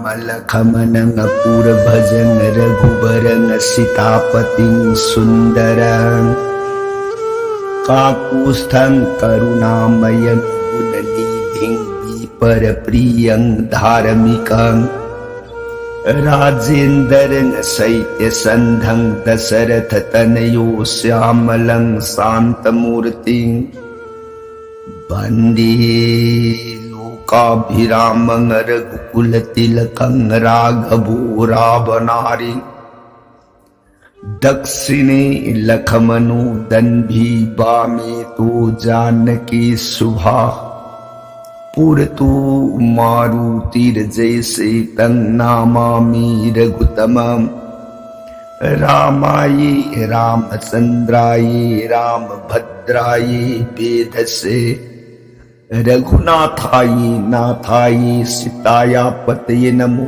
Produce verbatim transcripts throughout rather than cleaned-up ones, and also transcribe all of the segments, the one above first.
लखमणं अपूर भजं रघुबरं सितापतिं सुन्दरं। काकुत्स्थं करुणामयं गुणनिधिं विपर प्रियं धार्मिकं। राजेन्द्रं सैत्यसन्धं दशरथतनयो श्यामलं शान्तमूर्तिं। वन्दे लोकाभिरामं रघुकुलतिलकं राघवो रावणारि। दक्षिणे लखमनो दन्वी वामे तु जानकी शुभा। पुरतो मारुतिर्जयसे तं नमामि रघुत्तमम्। रामाये रामचन्द्राये रामभद्राये वेधसे। रघुनाथाये नाथाये सीताया पतये नमो।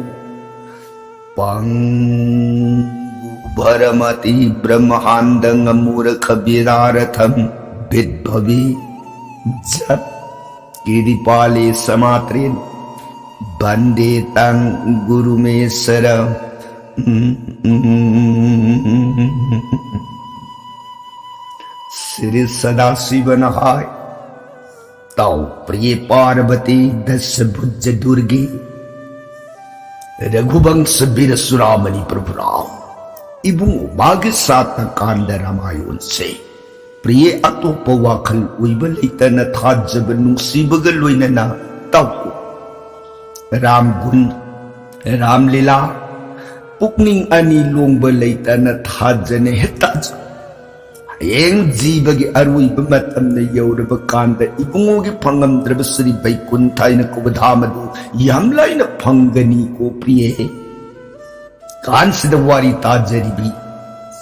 पङ्गुभरमति ब्रह्माण्डं मूर्ख विदारथं विद्भवे जत कृपाले समात्रेण वन्दे तं गुरुमीश्वर। श्री सदाशिवन हाय। ताओ प्रिय पार्वती दशभुज दुर्गे, रघुवंश वीर सुरामणि प्रभु राम, इबुंगो मागे सात कांड रामायण से प्रिय अतोप वाखल उइब लेतन थाजब नुसीबग लोइनना ताओ। राम गुण, रामलीला, पुकनिंग अनि लोंब लेतन थाजन हेताज। ꯍꯌꯦꯡ ꯖꯤꯕꯒꯤ ꯑꯔꯣꯏꯕ ꯃꯇꯝꯗ ꯌꯧꯔꯕ ꯀꯥꯟꯗ ꯏꯕꯨꯡꯉꯣꯒꯤ ꯐꯪꯉꯝꯗ꯭ꯔꯕ ꯁ꯭ꯔꯤ ꯕꯩꯀꯨꯟꯊ ꯍꯥꯏꯅ ꯀꯧꯕ ꯙꯥꯝ ꯑꯗꯨ ꯌꯥꯝ ꯂꯥꯏꯅ ꯐꯪꯒꯅꯤꯀꯣ ꯄ꯭ꯔꯤꯌꯦ꯫ ꯀꯥꯟꯁꯤꯗ ꯋꯥꯔꯤ ꯇꯥꯖꯔꯤꯕꯤ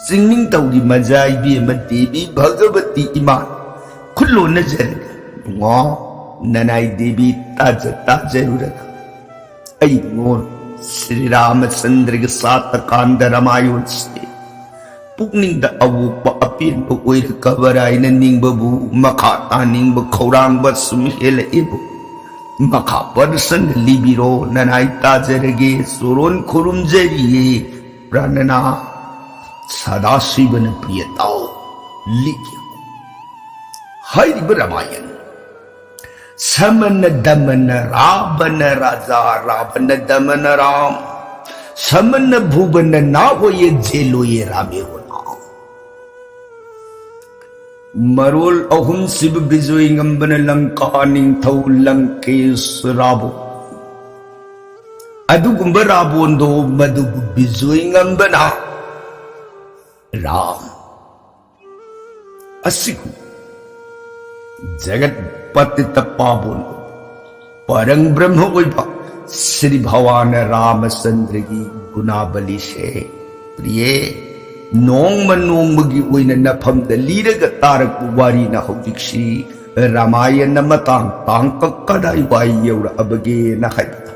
ꯆꯤꯡꯅꯤꯡꯊꯧꯒꯤ ꯃꯖꯥ ꯏꯕꯦꯝꯃ ꯗꯦꯕꯤ ꯚꯒꯕꯇꯤ ꯏꯃꯥ ꯈꯨꯜꯂꯣꯟꯅꯖꯔꯒ, ꯏꯕꯨꯡꯉꯣ ꯅꯅꯥꯏ ꯗꯦꯕꯤ ꯇꯥꯖ ꯇꯥꯖꯔꯨꯔꯒ ꯑꯩꯉꯣꯟ ꯁ꯭ꯔꯤ ꯔꯥꯃꯆꯟꯗ꯭ꯔꯒꯤ ꯁꯥꯇꯀꯥꯟꯗ ꯔꯥꯃꯥꯌꯣꯟꯁꯦ ꯄꯨꯛꯅꯤꯡꯗ ꯑꯋꯣꯛꯄ ꯑꯄꯦꯟꯕ ꯑꯣꯏꯔꯛꯀꯕ꯭ꯔꯥ ꯍꯥꯏꯅ ꯅꯤꯡꯕꯕꯨ ꯃꯈꯥ ꯇꯥꯅꯤꯡꯕ ꯈꯧꯔꯥꯡꯕ ꯁꯨꯝ ꯍꯦꯜꯂꯛꯏꯕꯨ꯫ ꯃꯈꯥ ꯄꯔꯁꯟ ꯂꯤꯕꯤꯔꯣ, ꯅꯅꯥꯏ ꯇꯥꯖꯔꯒꯦ, ꯆꯣꯔꯣꯟ ꯈꯨꯔꯨꯝꯖꯔꯤꯌꯦ, ꯄ꯭ꯔꯥꯅꯅꯥ ꯁꯗꯥꯁꯤꯕꯅ ꯄ꯭ꯔꯤꯌ ꯇꯥꯎ ꯂꯤꯒꯦ꯫ ꯍꯥꯏꯔꯤꯕ ꯔꯥꯃꯥꯌꯟ ꯁꯃꯅ ꯗꯃꯅ ꯔꯥꯕꯅ ꯔꯥꯖꯥ ꯔꯥꯕꯅ ꯗꯃꯅ ꯔꯥꯝ ꯁꯃꯅ ꯚꯨꯕꯅ ꯅꯥꯍꯣꯌꯦ ꯖꯦꯂꯣꯌꯦ ꯔꯥꯃꯦ ꯍꯣꯅꯥ꯫ ꯃꯔꯣꯜ ꯑꯍꯨꯝꯁꯤꯕꯨ ꯕꯤꯖꯣꯏ ꯉꯝꯕꯅ ꯂꯪꯀꯥ ꯅꯤꯡꯊꯧ ꯂꯪꯀꯦꯁ ꯔꯥꯕꯣꯟ꯫ ꯑꯗꯨꯒꯨꯝꯕ ꯔꯥꯕꯣꯟꯗꯣ ꯃꯗꯨꯕꯨ ꯕꯤꯖꯣꯏ ꯉꯝꯕꯅ ꯔꯥꯝ ꯑꯁꯤꯕꯨ ꯖꯒꯠ ꯄꯇꯤꯇ ꯄꯥꯕꯣꯟ ꯄꯔꯪ ꯕ꯭ꯔꯍ꯭ꯃ ꯑꯣꯏꯕ ꯁ꯭ꯔꯤ ꯚꯒꯋꯥꯟ ꯔꯥꯃꯆꯟꯗ꯭ꯔꯒꯤ ꯒꯨꯅꯥꯕꯂꯤꯁꯦ ꯄ꯭ꯔꯤꯌꯦ, ꯅꯣꯡꯃ ꯅꯣꯡꯃꯒꯤ ꯑꯣꯏꯅ ꯅꯐꯝꯗ ꯂꯤꯔꯒ ꯇꯥꯔꯛꯄ ꯋꯥꯔꯤꯅ ꯍꯧꯖꯤꯛꯁꯤ ꯔꯥꯃꯥꯌꯟ ꯃꯇꯥꯡ ꯇꯥꯡꯀꯛ ꯀꯗꯥꯏ ꯋꯥꯏ ꯌꯧꯔꯛꯑꯕꯒꯦꯅ ꯍꯥꯏꯕꯗ,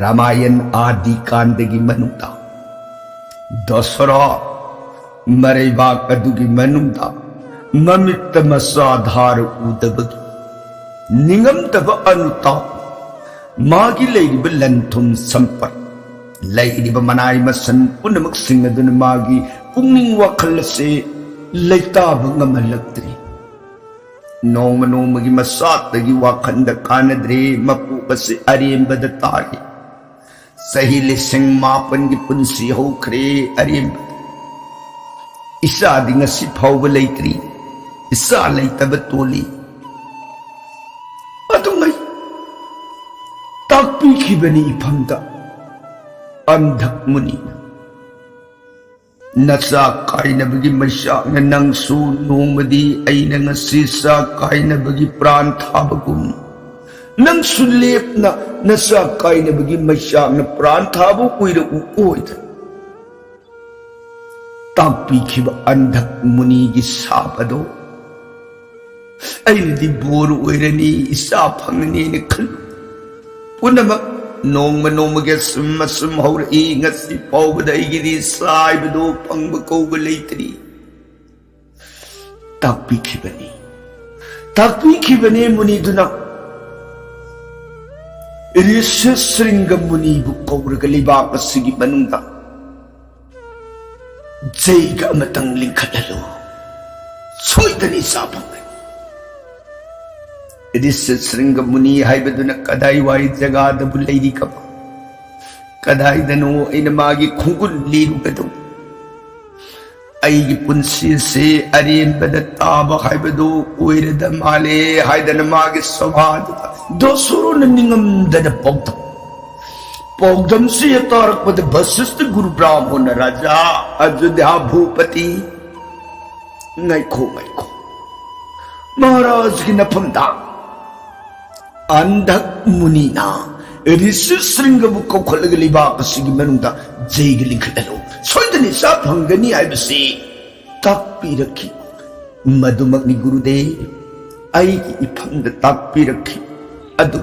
ꯔꯥꯃꯥꯌꯟ ꯑꯥꯗꯤ ꯀꯥꯟꯗꯒꯤ ꯃꯅꯨꯡꯗ ꯗꯁꯔꯥ ꯃꯔꯩꯕꯥꯛ ꯑꯗꯨꯒꯤ ꯃꯅꯨꯡꯗ ꯃꯃꯤꯠꯇ ꯃꯆꯥ ꯙꯥꯔ ꯎꯗꯕꯒꯤ ꯅꯤꯡꯉꯝꯗꯕ ꯑꯅꯨꯇꯥꯞ, ꯃꯥꯒꯤ ꯂꯩꯔꯤꯕ ꯂꯟ ꯊꯨꯝ ꯁꯝꯄꯠ, ꯂꯩꯔꯤꯕ ꯃꯅꯥꯏ ꯃꯁꯟ ꯄꯨꯝꯅꯃꯛꯁꯤꯡ ꯑꯗꯨꯅ ꯃꯥꯒꯤ ꯄꯨꯛꯅꯤꯡ ꯋꯥꯈꯜ ꯑꯁꯤ ꯂꯩꯇꯥꯕ ꯉꯝꯍꯜꯂꯛꯇ꯭ꯔꯤ꯫ ꯅꯣꯡꯃ ꯅꯣꯡꯃꯒꯤ ꯃꯆꯥꯛꯇꯒꯤ ꯋꯥꯈꯜꯗ ꯀꯥꯟꯅꯗ꯭ꯔꯦ, ꯃꯄꯣꯛ ꯑꯁꯤ ꯑꯔꯦꯝꯕꯗ ꯇꯥꯔꯤ꯫ ꯆꯍꯤ ꯂꯤꯁꯤꯡ ꯃꯥꯄꯟꯒꯤ ꯄꯨꯟꯁꯤ ꯍꯧꯈ꯭ꯔꯦ ꯑꯔꯦꯝꯕꯗ꯫ ꯏꯆꯥꯗꯤ ꯉꯁꯤ ꯐꯥꯎꯕ ꯂꯩꯇ꯭ꯔꯤ꯫ ꯏꯆꯥ ꯂꯩꯇꯕ ꯇꯣꯜꯂꯤ꯫ ꯑꯗꯨꯉꯩ ꯇꯥꯛꯄꯤꯈꯤꯕꯅꯤ ꯏꯐꯝꯗ ꯑꯟꯙꯛ ꯃꯨꯅꯤꯅ꯫ ꯅꯆꯥ ꯀꯥꯏꯅꯕꯒꯤ ꯃꯩꯆꯥꯛꯅ ꯅꯪꯁꯨ ꯅꯣꯡꯃꯗꯤ ꯑꯩꯅ ꯉꯁꯤ ꯆꯥꯛ ꯀꯥꯏꯅꯕꯒꯤ ꯄ꯭ꯔꯥꯟ ꯊꯥꯕꯒꯨꯝ, ꯅꯪꯁꯨ ꯂꯦꯞꯅ ꯅꯆꯥ ꯀꯥꯏꯅꯕꯒꯤ ꯃꯩꯆꯥꯛꯅ ꯄ꯭ꯔꯥꯟ ꯊꯥꯕ ꯎꯏꯔꯛꯎ ꯑꯣꯏꯗ꯫ ꯇꯥꯛꯄꯤꯈꯤꯕ ꯑꯟꯙꯛ ꯃꯨꯅꯤꯒꯤ ꯁꯥꯞ ꯑꯗꯣ ꯑꯩꯅꯗꯤ ꯕꯣꯔ ꯑꯣꯏꯔꯅꯤ, ꯏꯆꯥ ꯐꯪꯉꯅꯤꯅ ꯈꯜꯂꯨ꯫ ꯄꯨꯝꯅꯃꯛ ꯅꯣꯡꯃ ꯅꯣꯡꯃꯒꯤ ꯑꯁꯨꯝ ꯑꯁꯨꯝ ꯍꯧꯔꯛꯏ꯫ ꯉꯁꯤ ꯐꯥꯎꯕꯗ ꯑꯩꯒꯤꯗꯤ ꯏꯆꯥ ꯍꯥꯏꯕꯗꯣ ꯐꯪꯕ ꯀꯧꯕ ꯂꯩꯇ꯭ꯔꯤ꯫ ꯇꯥꯛꯄꯤꯈꯤꯕꯅꯤ, ꯇꯥꯛꯄꯤꯈꯤꯕꯅꯤ ꯃꯨꯅꯤꯗꯨꯅ꯫ ꯔꯤꯁꯤꯁ꯭ꯔꯤꯡꯒ ꯃꯨꯅꯤꯕꯨ ꯀꯧꯔꯒ ꯂꯩꯕꯥꯛ ꯑꯁꯤꯒꯤ ꯃꯅꯨꯡꯗ ꯖꯩꯒ ꯑꯃꯇꯪ ꯂꯤꯡꯈꯠꯍꯜꯂꯨ꯫ ꯁꯣꯏꯗꯅ ꯏꯆꯥ ꯐꯪꯒꯅꯤ꯫ ꯔꯤꯁꯤꯁ꯭ꯔꯤꯡꯒ ꯃꯨꯅꯤ ꯍꯥꯏꯕꯗꯨꯅ ꯀꯗꯥꯏꯋꯥꯏ ꯖꯒꯥꯗꯕꯨ ꯂꯩꯔꯤꯒꯕ? ꯀꯗꯥꯏꯗꯅꯣ ꯑꯩꯅ ꯃꯥꯒꯤ ꯈꯣꯡꯒꯨꯜ ꯂꯤꯔꯨꯒꯗꯧ? ꯑꯩꯒꯤ ꯄꯨꯟꯁꯤꯁꯤ ꯑꯔꯦꯝꯕꯗ ꯇꯥꯕ ꯍꯥꯏꯕꯗꯨ ꯑꯣꯏꯔꯗ ꯃꯥꯜꯂꯦ ꯍꯥꯏꯗꯅ ꯃꯥꯒꯤ ꯁꯚꯥꯗꯨꯗ ꯗꯁꯨꯔꯨꯅ ꯅꯤꯡꯉꯝꯗꯅ ꯄꯥꯎꯗꯝ ꯄꯥꯎꯗꯝꯁꯤ ꯍꯦꯛ ꯇꯥꯔꯛꯄꯗ ꯚꯁꯤꯁ꯭ꯊ ꯒꯨꯔꯨ ꯕ꯭ꯔꯥꯍꯃꯣꯅ, "ꯔꯥꯖꯥ ꯑꯌꯣꯙ꯭ꯌꯥ ꯚꯨꯄꯇꯤ, ꯉꯥꯏꯈꯣ, ꯉꯥꯏꯈꯣ꯫ ꯃꯍꯥꯔꯥꯖꯒꯤ ꯅꯐꯝꯗ ꯑꯟꯙꯛ ꯃꯨꯅꯤꯅ ꯔꯤꯁꯤꯁ꯭ꯔꯤꯡꯒꯕꯨ ꯀꯧꯈꯠꯂꯒ ꯂꯩꯕꯥꯛ ꯑꯁꯤꯒꯤ ꯃꯅꯨꯡꯗ ꯖꯩꯒ ꯂꯤꯡꯈꯠꯍꯜꯂꯨ꯫ ꯁꯣꯏꯗꯅ ꯏꯆꯥ ꯐꯪꯒꯅꯤ ꯍꯥꯏꯕꯁꯤ ꯇꯥꯛꯄꯤꯔꯛꯈꯤ꯫" "ꯃꯗꯨꯃꯛꯅꯤ ꯒꯨꯔꯨꯗꯦꯕ, ꯑꯩꯒꯤ ꯏꯐꯝꯗ ꯇꯥꯛꯄꯤꯔꯛꯈꯤ꯫ ꯑꯗꯨ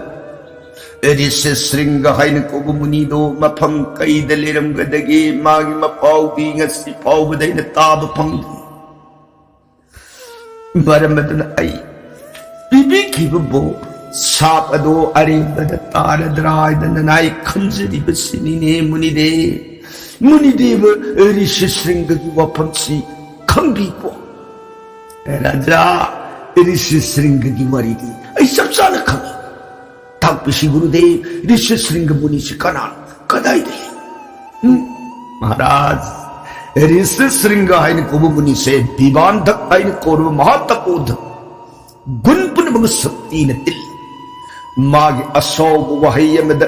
ꯔꯤꯁꯤꯁ꯭ꯔꯤꯡꯒ ꯍꯥꯏꯅ ꯀꯧꯕ ꯃꯨꯅꯤꯗꯣ ꯃꯐꯝ ꯀꯩꯗ ꯂꯩꯔꯝꯒꯗꯒꯦ? ꯃꯥꯒꯤ ꯃꯄꯥꯎꯗꯤ ꯉꯁꯤ ꯐꯥꯎꯕꯗ ꯑꯩꯅ ꯇꯥꯕ ꯐꯪꯗꯦ꯫ ꯃꯔꯝ ꯑꯗꯨꯅ ꯑꯩ ꯄꯤꯕꯤꯈꯤꯕ ꯕꯣꯔ ꯁꯥꯞ ꯑꯗꯣ ꯑꯔꯦꯝꯕꯗ ꯇꯥꯔꯗ꯭ꯔꯥ ꯍꯥꯏꯗꯅ ꯅꯅꯥꯏ ꯈꯟꯖꯔꯤꯕꯁꯤꯅꯤꯅꯦ ꯃꯨꯅꯤꯗꯦꯕ꯫" ꯃꯨꯅꯤꯗꯦꯕ ꯔꯤꯁꯤꯁ꯭ꯔꯤꯡꯒꯒꯤ ꯋꯥꯐꯝꯁꯤ ꯈꯪꯕꯤꯀꯣ꯫ "ꯔꯥꯖꯥ, ꯔꯤꯁꯤꯁ꯭ꯔꯤꯡꯒꯒꯤ ꯋꯥꯔꯤꯗꯤ ꯑꯩ ꯆꯞ ꯆꯥꯅ ꯈꯪꯏ꯫ ꯇꯥꯛꯄꯤꯁꯤ ꯒꯨꯔꯨꯗꯦꯕ, ꯔꯤꯁꯤꯁ꯭ꯔꯤꯡꯒ ꯃꯨꯅꯤꯁꯤ ꯀꯅꯥꯅꯣ? ꯀꯗꯥꯏꯗ ꯂꯩ?" "ꯎꯝ, ꯃꯍꯥꯔꯥꯖ, ꯔꯤꯁꯤꯁ꯭ꯔꯤꯡꯒ ꯍꯥꯏꯅ ꯀꯧꯕ ꯃꯨꯅꯤꯁꯦ ꯕꯤꯕꯥꯟꯙꯛ ꯍꯥꯏꯅ ꯀꯧꯔꯕ ꯃꯍꯥꯇꯄꯣꯙ ꯒꯨꯟ ꯄꯨꯝꯅꯃꯛ ꯁꯛꯇꯤꯅ ꯇꯤꯜꯂꯤ꯫ ꯃꯥꯒꯤ ꯑꯁꯥꯎꯕ ꯋꯥꯍꯩ ꯑꯃꯗ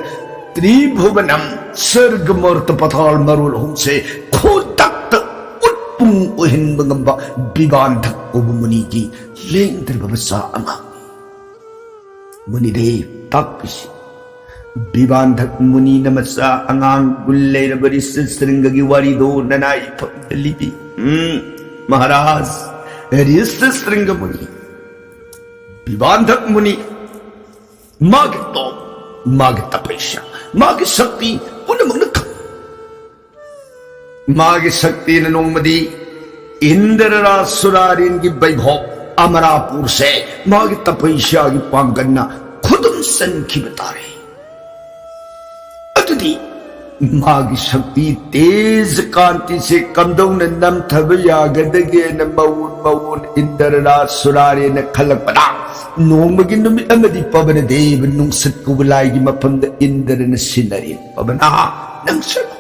ꯇ꯭ꯔꯤꯚꯨꯕꯅꯝ, ꯁꯔꯒ, ꯃꯔꯇ, ꯄꯊꯥꯜ ꯃꯔꯣꯜ ꯑꯍꯨꯝꯁꯦ ꯈꯨꯗꯛꯇ ꯎꯠꯄꯨꯡ ꯑꯣꯏꯍꯟꯕ ꯉꯝꯕ ꯕꯤꯕꯥꯟꯙꯛ ꯀꯧꯕ ꯃꯨꯅꯤꯒꯤ ꯂꯦꯡꯗ꯭ꯔꯕ ꯃꯆꯥ ꯑꯉꯥꯡꯅꯤ꯫" ꯃꯨꯅꯤꯗꯦꯕ, ꯇꯥꯛꯄꯤꯁꯤ꯫ ꯕꯤꯕꯥꯟꯙꯛ ꯃꯨꯅꯤꯅ ꯃꯆꯥ ꯑꯉꯥꯡ ꯒꯨꯟ ꯂꯩꯔꯕ ꯔꯤꯁꯤꯁ꯭ꯔꯤꯡꯒꯒꯤ ꯋꯥꯔꯤꯗꯣ ꯅꯅꯥꯏ ꯏꯐꯝꯗ ꯂꯤꯕꯤ꯫ "ꯎꯝ, ꯃꯍꯥꯔꯥꯖ, ꯔꯤꯁꯤꯁ꯭ꯔꯤꯡꯒ ꯃꯨꯅꯤ, ꯕꯤꯕꯥꯟꯙꯛ ꯃꯨꯅꯤ, ꯃꯥꯒꯤ ꯇꯣꯞ, ꯃꯥꯒꯤ ꯇꯄꯁ꯭ꯌꯥ, ꯃꯥꯒꯤ ꯁꯛꯇꯤ ꯄꯨꯝꯅꯃꯛꯅ ꯈꯪꯏ꯫ ꯃꯥꯒꯤ ꯁꯛꯇꯤꯅ ꯅꯣꯡꯃꯗꯤ ꯏꯟꯗ꯭ꯔ ꯔꯥꯖ ꯁꯨꯔꯥꯔꯤꯟꯒꯤ ꯕꯩꯚꯣꯕ ꯑꯃꯔꯥꯄꯨꯔꯁꯦ ꯃꯥꯒꯤ ꯇꯄꯁ꯭ꯌꯥꯒꯤ ꯄꯥꯡꯒꯜꯅ ꯈꯨꯗꯨꯝ ꯆꯟꯈꯤꯕ ꯇꯥꯔꯦ꯫ ꯃꯥꯒꯤ ꯁꯛꯇꯤ, ꯇꯦꯖ ꯀꯥꯟꯇꯤꯁꯦ ꯀꯝꯗꯧꯅ ꯅꯝꯊꯕ ꯌꯥꯒꯗꯒꯦꯅ ꯃꯋꯨꯟ ꯃꯋꯨꯟ ꯏꯟꯗ꯭ꯔ ꯔꯥꯖ ꯁꯨꯔꯥꯔꯤꯅ ꯈꯜꯂꯛꯄꯗ, ꯅꯣꯡꯃꯒꯤ ꯅꯨꯃꯤꯠ ꯑꯃꯗꯤ ꯄꯕꯅ ꯗꯦꯕ ꯅꯨꯡꯁꯤꯠ ꯀꯧꯕ ꯂꯥꯏꯒꯤ ꯃꯐꯝꯗ ꯏꯟꯗ꯭ꯔꯅ ꯁꯤꯟꯅꯔꯤ, "ꯄꯕꯅ, ꯅꯪ ꯆꯠꯂꯣ꯫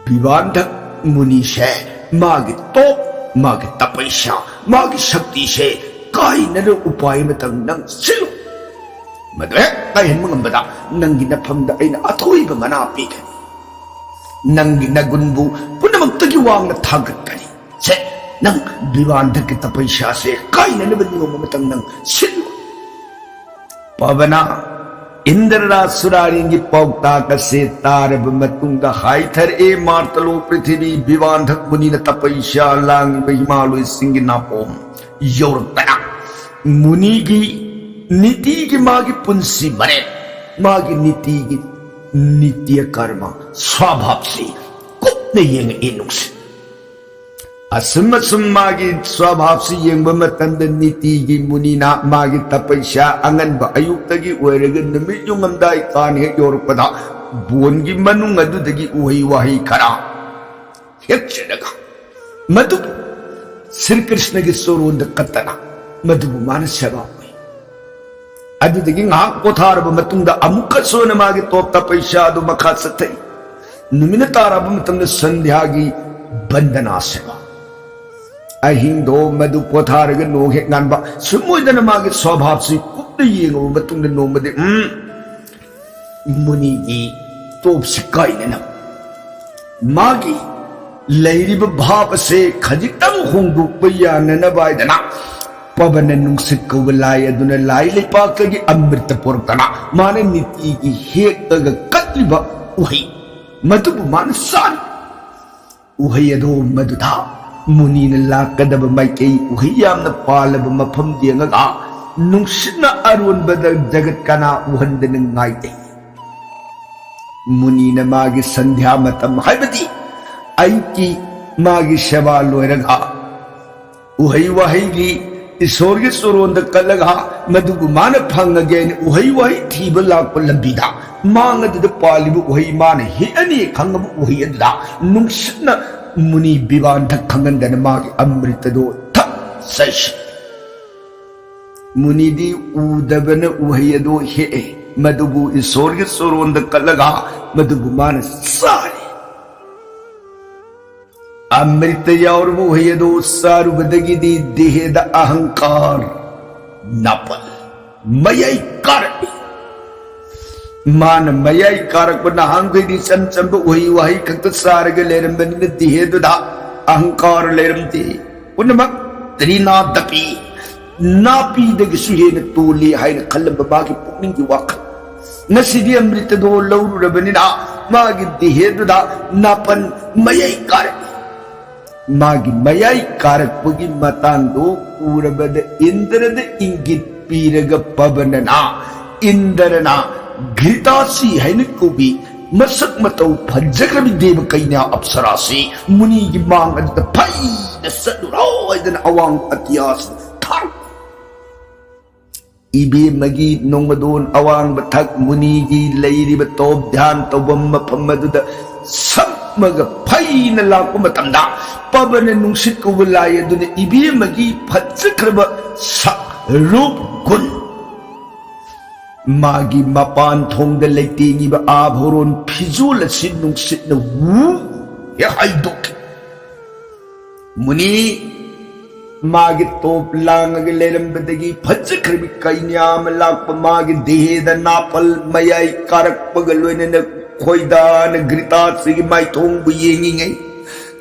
ꯕꯤꯕꯥꯟꯙꯛ ꯃꯨꯅꯤꯁꯦ ꯃꯥꯒꯤ ꯇꯣꯞ, ꯃꯥꯒꯤ ꯇꯄꯩꯁꯥ, ꯃꯥꯒꯤ ꯁꯛꯇꯤꯁꯦ ꯀꯥꯏꯅꯅ ꯎꯄꯥꯏ ꯑꯃꯇꯪ ꯅꯪ ꯁꯤꯜꯂꯨ꯫ ꯃꯗꯨ ꯍꯦꯛ ꯀꯥꯏꯍꯟꯕ ꯉꯝꯕꯗ ꯅꯪꯒꯤ ꯅꯐꯝꯗ ꯑꯩꯅ ꯑꯊꯣꯏꯕ ꯃꯅꯥ ꯄꯤꯒꯅꯤ꯫ ꯅꯪꯒꯤ ꯅꯒꯨꯟꯕꯨ ꯄꯨꯝꯅꯃꯛꯇꯒꯤ ꯋꯥꯡꯅ ꯊꯥꯡꯒꯠꯀꯅꯤ꯫ ꯁꯦ, ꯅꯪ ꯕꯤꯕꯥꯟꯙꯛꯀꯤ ꯇꯄꯩꯁꯥꯁꯦ ꯀꯥꯏꯅꯅꯕ ꯅꯤꯌꯣꯝ ꯑꯃꯇꯪ ꯅꯪ ꯁꯤꯜꯂꯨ꯫" ꯄꯕꯅ ꯏꯟꯗ꯭ꯔ ꯔꯥꯖ ꯁꯨꯔꯥꯔꯤꯟꯒꯤ ꯄꯥꯎꯇꯥꯛ ꯑꯁꯦ ꯇꯥꯔꯕ ꯃꯇꯨꯡꯗ ꯍꯥꯏꯊꯔꯛꯑꯦ ꯃꯥꯔꯇꯂꯣ ꯄ꯭ꯔꯤꯊꯤꯕꯤ, ꯕꯤꯕꯥꯟꯙꯛ ꯃꯨꯅꯤꯅ ꯇꯄꯩꯁꯥ ꯂꯥꯡꯂꯤꯕ ꯍꯤꯃꯥꯂꯣꯏꯁꯤꯡꯒꯤ ꯅꯥꯄꯣꯝ ꯌꯧꯔꯛꯇꯅ, ꯃꯨꯅꯤꯒꯤ ꯅꯤꯇꯤꯒꯤ ꯃꯥꯒꯤ ꯄꯨꯟꯁꯤ ꯃꯔꯦꯜ, ꯃꯥꯒꯤ ꯅꯤꯇꯤꯒꯤ ꯅꯤꯇ꯭ꯌ ꯀꯔꯃ ꯁ꯭ꯋꯥꯚꯥꯕꯁꯤ ꯀꯨꯞꯅ ꯌꯦꯡꯉꯛꯏ ꯅꯨꯡꯁꯤꯠ꯫ ꯑꯁꯨꯝ ꯑꯁꯨꯝ ꯃꯥꯒꯤ ꯁ꯭ꯋꯥꯚꯥꯕꯁꯤ ꯌꯦꯡꯕ ꯃꯇꯝꯗ ꯅꯤꯇꯤꯒꯤ ꯃꯨꯅꯤꯅ ꯃꯥꯒꯤ ꯇꯄꯩꯁꯥ ꯑꯉꯟꯕ ꯑꯌꯨꯛꯇꯒꯤ ꯑꯣꯏꯔꯒ ꯅꯨꯃꯤꯠ ꯌꯨꯡꯉꯝꯗꯥꯏ ꯀꯥꯟ ꯍꯦꯛ ꯌꯧꯔꯛꯄꯗ ꯕꯣꯟꯒꯤ ꯃꯅꯨꯡ ꯑꯗꯨꯗꯒꯤ ꯎꯍꯩ ꯋꯥꯍꯩ ꯈꯔ ꯍꯦꯛꯆꯔꯒ ꯃꯗꯨ ꯁ꯭ꯔꯤ ꯀ꯭ꯔꯤꯁꯅꯒꯤ ꯆꯣꯔꯣꯟꯗ ꯀꯠꯇꯅ ꯃꯗꯨꯕꯨ ꯃꯥꯅ ꯁꯦꯕꯥ ꯇꯧꯏ꯫ ꯑꯗꯨꯗꯒꯤ ꯉꯥꯏꯍꯥꯛ ꯄꯣꯊꯥꯔꯕ ꯃꯇꯨꯡꯗ ꯑꯃꯨꯛꯀꯁꯨ ꯍꯟꯅ ꯃꯥꯒꯤ ꯇꯣꯞ ꯇꯄꯩꯁꯥ ꯑꯗꯨ ꯃꯈꯥ ꯆꯠꯊꯩ꯫ ꯅꯨꯃꯤꯠꯅ ꯇꯥꯔꯕ ꯃꯇꯝꯗ ꯁꯟꯙ꯭ꯌꯥꯒꯤ ꯕꯟꯗꯅꯥ ꯁꯦꯕꯥ꯫ ꯑꯍꯤꯡꯗꯣ ꯃꯗꯨ ꯄꯣꯊꯥꯔꯒ ꯅꯣꯡ ꯍꯦꯛ ꯉꯥꯟꯕ, ꯁꯨꯝ ꯑꯣꯏꯗꯅ ꯃꯥꯒꯤ ꯁ꯭ꯋꯥꯚꯥꯕꯁꯤ ꯀꯨꯞꯅ ꯌꯦꯡꯉꯕ ꯃꯇꯨꯡꯗ ꯅꯣꯡꯃꯗꯤ, ꯎꯝ, ꯃꯨꯅꯤꯒꯤ ꯇꯣꯞꯁꯤ ꯀꯥꯏꯅꯅ ꯃꯥꯒꯤ ꯂꯩꯔꯤꯕ ꯚꯥꯕ ꯑꯁꯦ ꯈꯖꯤꯛꯇꯪ ꯍꯣꯡꯗꯣꯛꯄ ꯌꯥꯅꯅꯕ ꯍꯥꯏꯗꯅ ꯄꯕꯅ ꯅꯨꯡꯁꯤꯠ ꯀꯧꯕ ꯂꯥꯏ ꯑꯗꯨꯅ ꯂꯥꯏ ꯂꯩꯄꯥꯛꯇꯒꯤ ꯑꯃ꯭ꯔꯤꯇ ꯄꯨꯔꯛꯇꯅ ꯃꯥꯅ ꯅꯤꯇꯤꯒꯤ ꯍꯦꯛꯂꯒ ꯀꯠꯂꯤꯕ ꯎꯍꯩ ꯃꯗꯨꯕꯨ ꯃꯥꯅ ꯆꯥꯔꯤ꯫ ꯎꯍꯩ ꯑꯗꯣ ꯃꯗꯨꯗ ꯃꯨꯅꯤꯅ ꯂꯥꯛꯀꯗꯕ ꯃꯥꯏꯀꯩ ꯎꯍꯩ ꯌꯥꯝꯅ ꯄꯥꯜꯂꯕ ꯃꯐꯝ ꯌꯦꯡꯉꯒ ꯅꯨꯡꯁꯤꯠꯅ ꯑꯔꯣꯟꯕꯗ ꯖꯒꯠ ꯀꯅꯥ ꯎꯍꯟꯗꯅ ꯉꯥꯏꯗꯦ꯫ ꯃꯨꯅꯤꯅ ꯃꯥꯒꯤ ꯁꯟꯙ꯭ꯌꯥ ꯃꯇꯝ, ꯍꯥꯏꯕꯗꯤ ꯑꯌꯨꯛꯀꯤ ꯃꯥꯒꯤ ꯁꯦꯕꯥ ꯂꯣꯏꯔꯒ, ꯎꯍꯩ ꯋꯥꯍꯩꯒꯤ ꯏꯁꯣꯔꯒꯤ ꯆꯣꯔꯣꯟꯗ ꯀꯠꯂꯒ, ꯃꯗꯨꯕꯨ ꯃꯥꯅ ꯐꯪꯉꯒꯦ ꯍꯥꯏꯅ ꯎꯍꯩ ꯋꯥꯍꯩ ꯊꯤꯕ ꯂꯥꯛꯄ ꯂꯝꯕꯤꯗ ꯃꯥꯡ ꯑꯗꯨꯗ ꯄꯥꯜꯂꯤꯕ ꯎꯍꯩ ꯃꯥꯅ ꯍꯦꯛꯑꯅꯤ ꯈꯪꯉꯕ ꯎꯍꯩ ꯑꯗꯨꯗ ꯅꯨꯡꯁꯤꯠꯅ ꯃꯨꯅꯤ ꯕꯤꯕꯥꯟꯗ ꯈꯪꯍꯟꯗꯅ ꯃꯥꯒꯤ ꯑꯃ꯭ꯔꯤꯇꯗꯣ ꯊꯛ ꯆꯥꯏꯁꯤ꯫ ꯃꯨꯅꯤꯗꯤ ꯎꯗꯕꯅ ꯎꯍꯩ ꯑꯗꯣ ꯍꯦꯛꯑꯦ, ꯃꯗꯨꯕꯨ ꯏꯁꯣꯔꯒꯤ ꯆꯣꯔꯣꯟꯗ ꯀꯠꯂꯒ ꯃꯗꯨꯕꯨ ꯃꯥꯅ ꯆꯥꯔꯦ꯫ ꯑꯃ꯭ꯔꯤꯇ ꯌꯥꯎꯔꯕ ꯎꯍꯩ ꯑꯗꯣ ꯆꯥꯔꯨꯕꯗꯒꯤꯗꯤ ꯗꯦꯍꯦꯗ ꯑꯍꯪꯀꯥꯔ, ꯅꯥꯄꯜ, ꯃꯌꯥꯏ ꯀꯥꯔꯛꯏ꯫ ꯃꯥꯅ ꯃꯌꯥꯏ ꯀꯥꯔꯛꯄ ꯅꯍꯥꯟꯈꯩꯗꯤ ꯏꯆꯝ ꯆꯝꯕ ꯎꯍꯩ ꯋꯥꯍꯩ ꯈꯛꯇ ꯆꯥꯔꯒ ꯂꯩꯔꯝꯕꯅꯤꯅ ꯗꯦꯍꯦꯗꯨꯗ ꯑꯍꯪꯀꯥꯔ ꯂꯩꯔꯝꯗꯦ꯫ ꯄꯨꯝꯅꯃꯛ ꯇ꯭ꯔꯤꯅꯥꯗꯄꯤ, ꯅꯥꯄꯤꯗꯒꯤꯁꯨ ꯍꯦꯟꯅ ꯇꯣꯜꯂꯤ ꯍꯥꯏꯅ ꯈꯜꯂꯝꯕ ꯃꯥꯒꯤ ꯄꯨꯛꯅꯤꯡꯒꯤ ꯋꯥꯈꯜ꯫ ꯉꯁꯤꯗꯤ ꯑꯃ꯭ꯔꯤꯇꯗꯣ ꯂꯧꯔꯨꯔꯕꯅꯤꯅ ꯃꯥꯒꯤ ꯗꯦꯍꯦꯗꯨꯗ ꯅꯥꯄꯟ ꯃꯌꯥꯏ ꯀꯥꯔꯛꯏ꯫ ꯃꯥꯒꯤ ꯃꯌꯥꯏ ꯀꯥꯔꯛꯄꯒꯤ ꯃꯇꯥꯡꯗꯨ ꯎꯔꯕꯗ ꯏꯟꯗ꯭ꯔꯗ ꯏꯪꯒꯤꯠ ꯄꯤꯔꯒ ꯄꯕꯅꯅ, ꯏꯟꯗ꯭ꯔꯅ ꯘ꯭ꯔꯤꯇꯥꯁꯤ ꯍꯥꯏꯅ ꯀꯧꯕꯤ ꯃꯁꯛ ꯃꯇꯧ ꯐꯖꯈ꯭ꯔꯕꯤ ꯗꯦꯕ ꯀꯩꯅꯥ ꯑꯞꯁꯔꯥꯁꯤ ꯃꯨꯅꯤꯒꯤ ꯃꯥꯡ ꯑꯗꯨꯗ ꯐꯩꯅ ꯆꯠꯂꯨꯔꯣ ꯍꯥꯏꯗꯅ ꯑꯋꯥꯡꯕ ꯑꯇꯤꯌꯥꯁꯤꯗ ꯊꯥꯔꯛꯄ꯫ ꯏꯕꯦꯝꯃꯒꯤ ꯅꯣꯡꯃꯗꯣꯟ ꯑꯋꯥꯡꯕ ꯊꯛ ꯃꯨꯅꯤꯒꯤ ꯂꯩꯔꯤꯕ ꯇꯣꯞ ꯙ꯭ꯌꯥꯟ ꯇꯧꯐꯝ ꯃꯐꯝ ꯑꯗꯨꯗ ꯁꯝꯃꯒ ꯐꯩꯅ ꯂꯥꯛꯄ ꯃꯇꯝꯗ ꯄꯕꯅ ꯅꯨꯡꯁꯤꯠ ꯀꯧꯕ ꯂꯥꯏ ꯑꯗꯨꯅ ꯏꯕꯦꯝꯃꯒꯤ ꯐꯖꯈ꯭ꯔꯕ ꯁꯛ ꯔꯨꯞ ꯒꯨꯟ ꯃꯥꯒꯤ ꯃꯄꯥꯟ ꯊꯣꯡꯗ ꯂꯩꯇꯦꯡꯉꯤꯕ ꯑꯥꯚꯣꯔꯣꯟ ꯐꯤꯖꯣꯜ ꯑꯁꯤ ꯅꯨꯡꯁꯤꯠꯅ ꯋꯨ ꯍꯦꯛ ꯍꯥꯏꯗꯣꯛꯈꯤ꯫ ꯃꯨꯅꯤ ꯃꯥꯒꯤ ꯇꯣꯞ ꯂꯥꯡꯉꯒ ꯂꯩꯔꯝꯕꯗꯒꯤ ꯐꯖꯈ꯭ꯔꯕꯤ ꯀꯩꯅ꯭ꯌꯥ ꯑꯃ ꯂꯥꯛꯄ ꯃꯥꯒꯤ ꯗꯦꯍꯦꯗ ꯅꯥꯄꯜ ꯃꯌꯥꯏ ꯀꯥꯔꯛꯄꯒ ꯂꯣꯏꯅꯅ ꯈꯣꯏꯗꯥꯅ ꯘ꯭ꯔꯤꯇꯥꯁꯤꯒꯤ ꯃꯥꯏꯊꯣꯡꯕꯨ ꯌꯦꯡꯉꯤꯉꯩ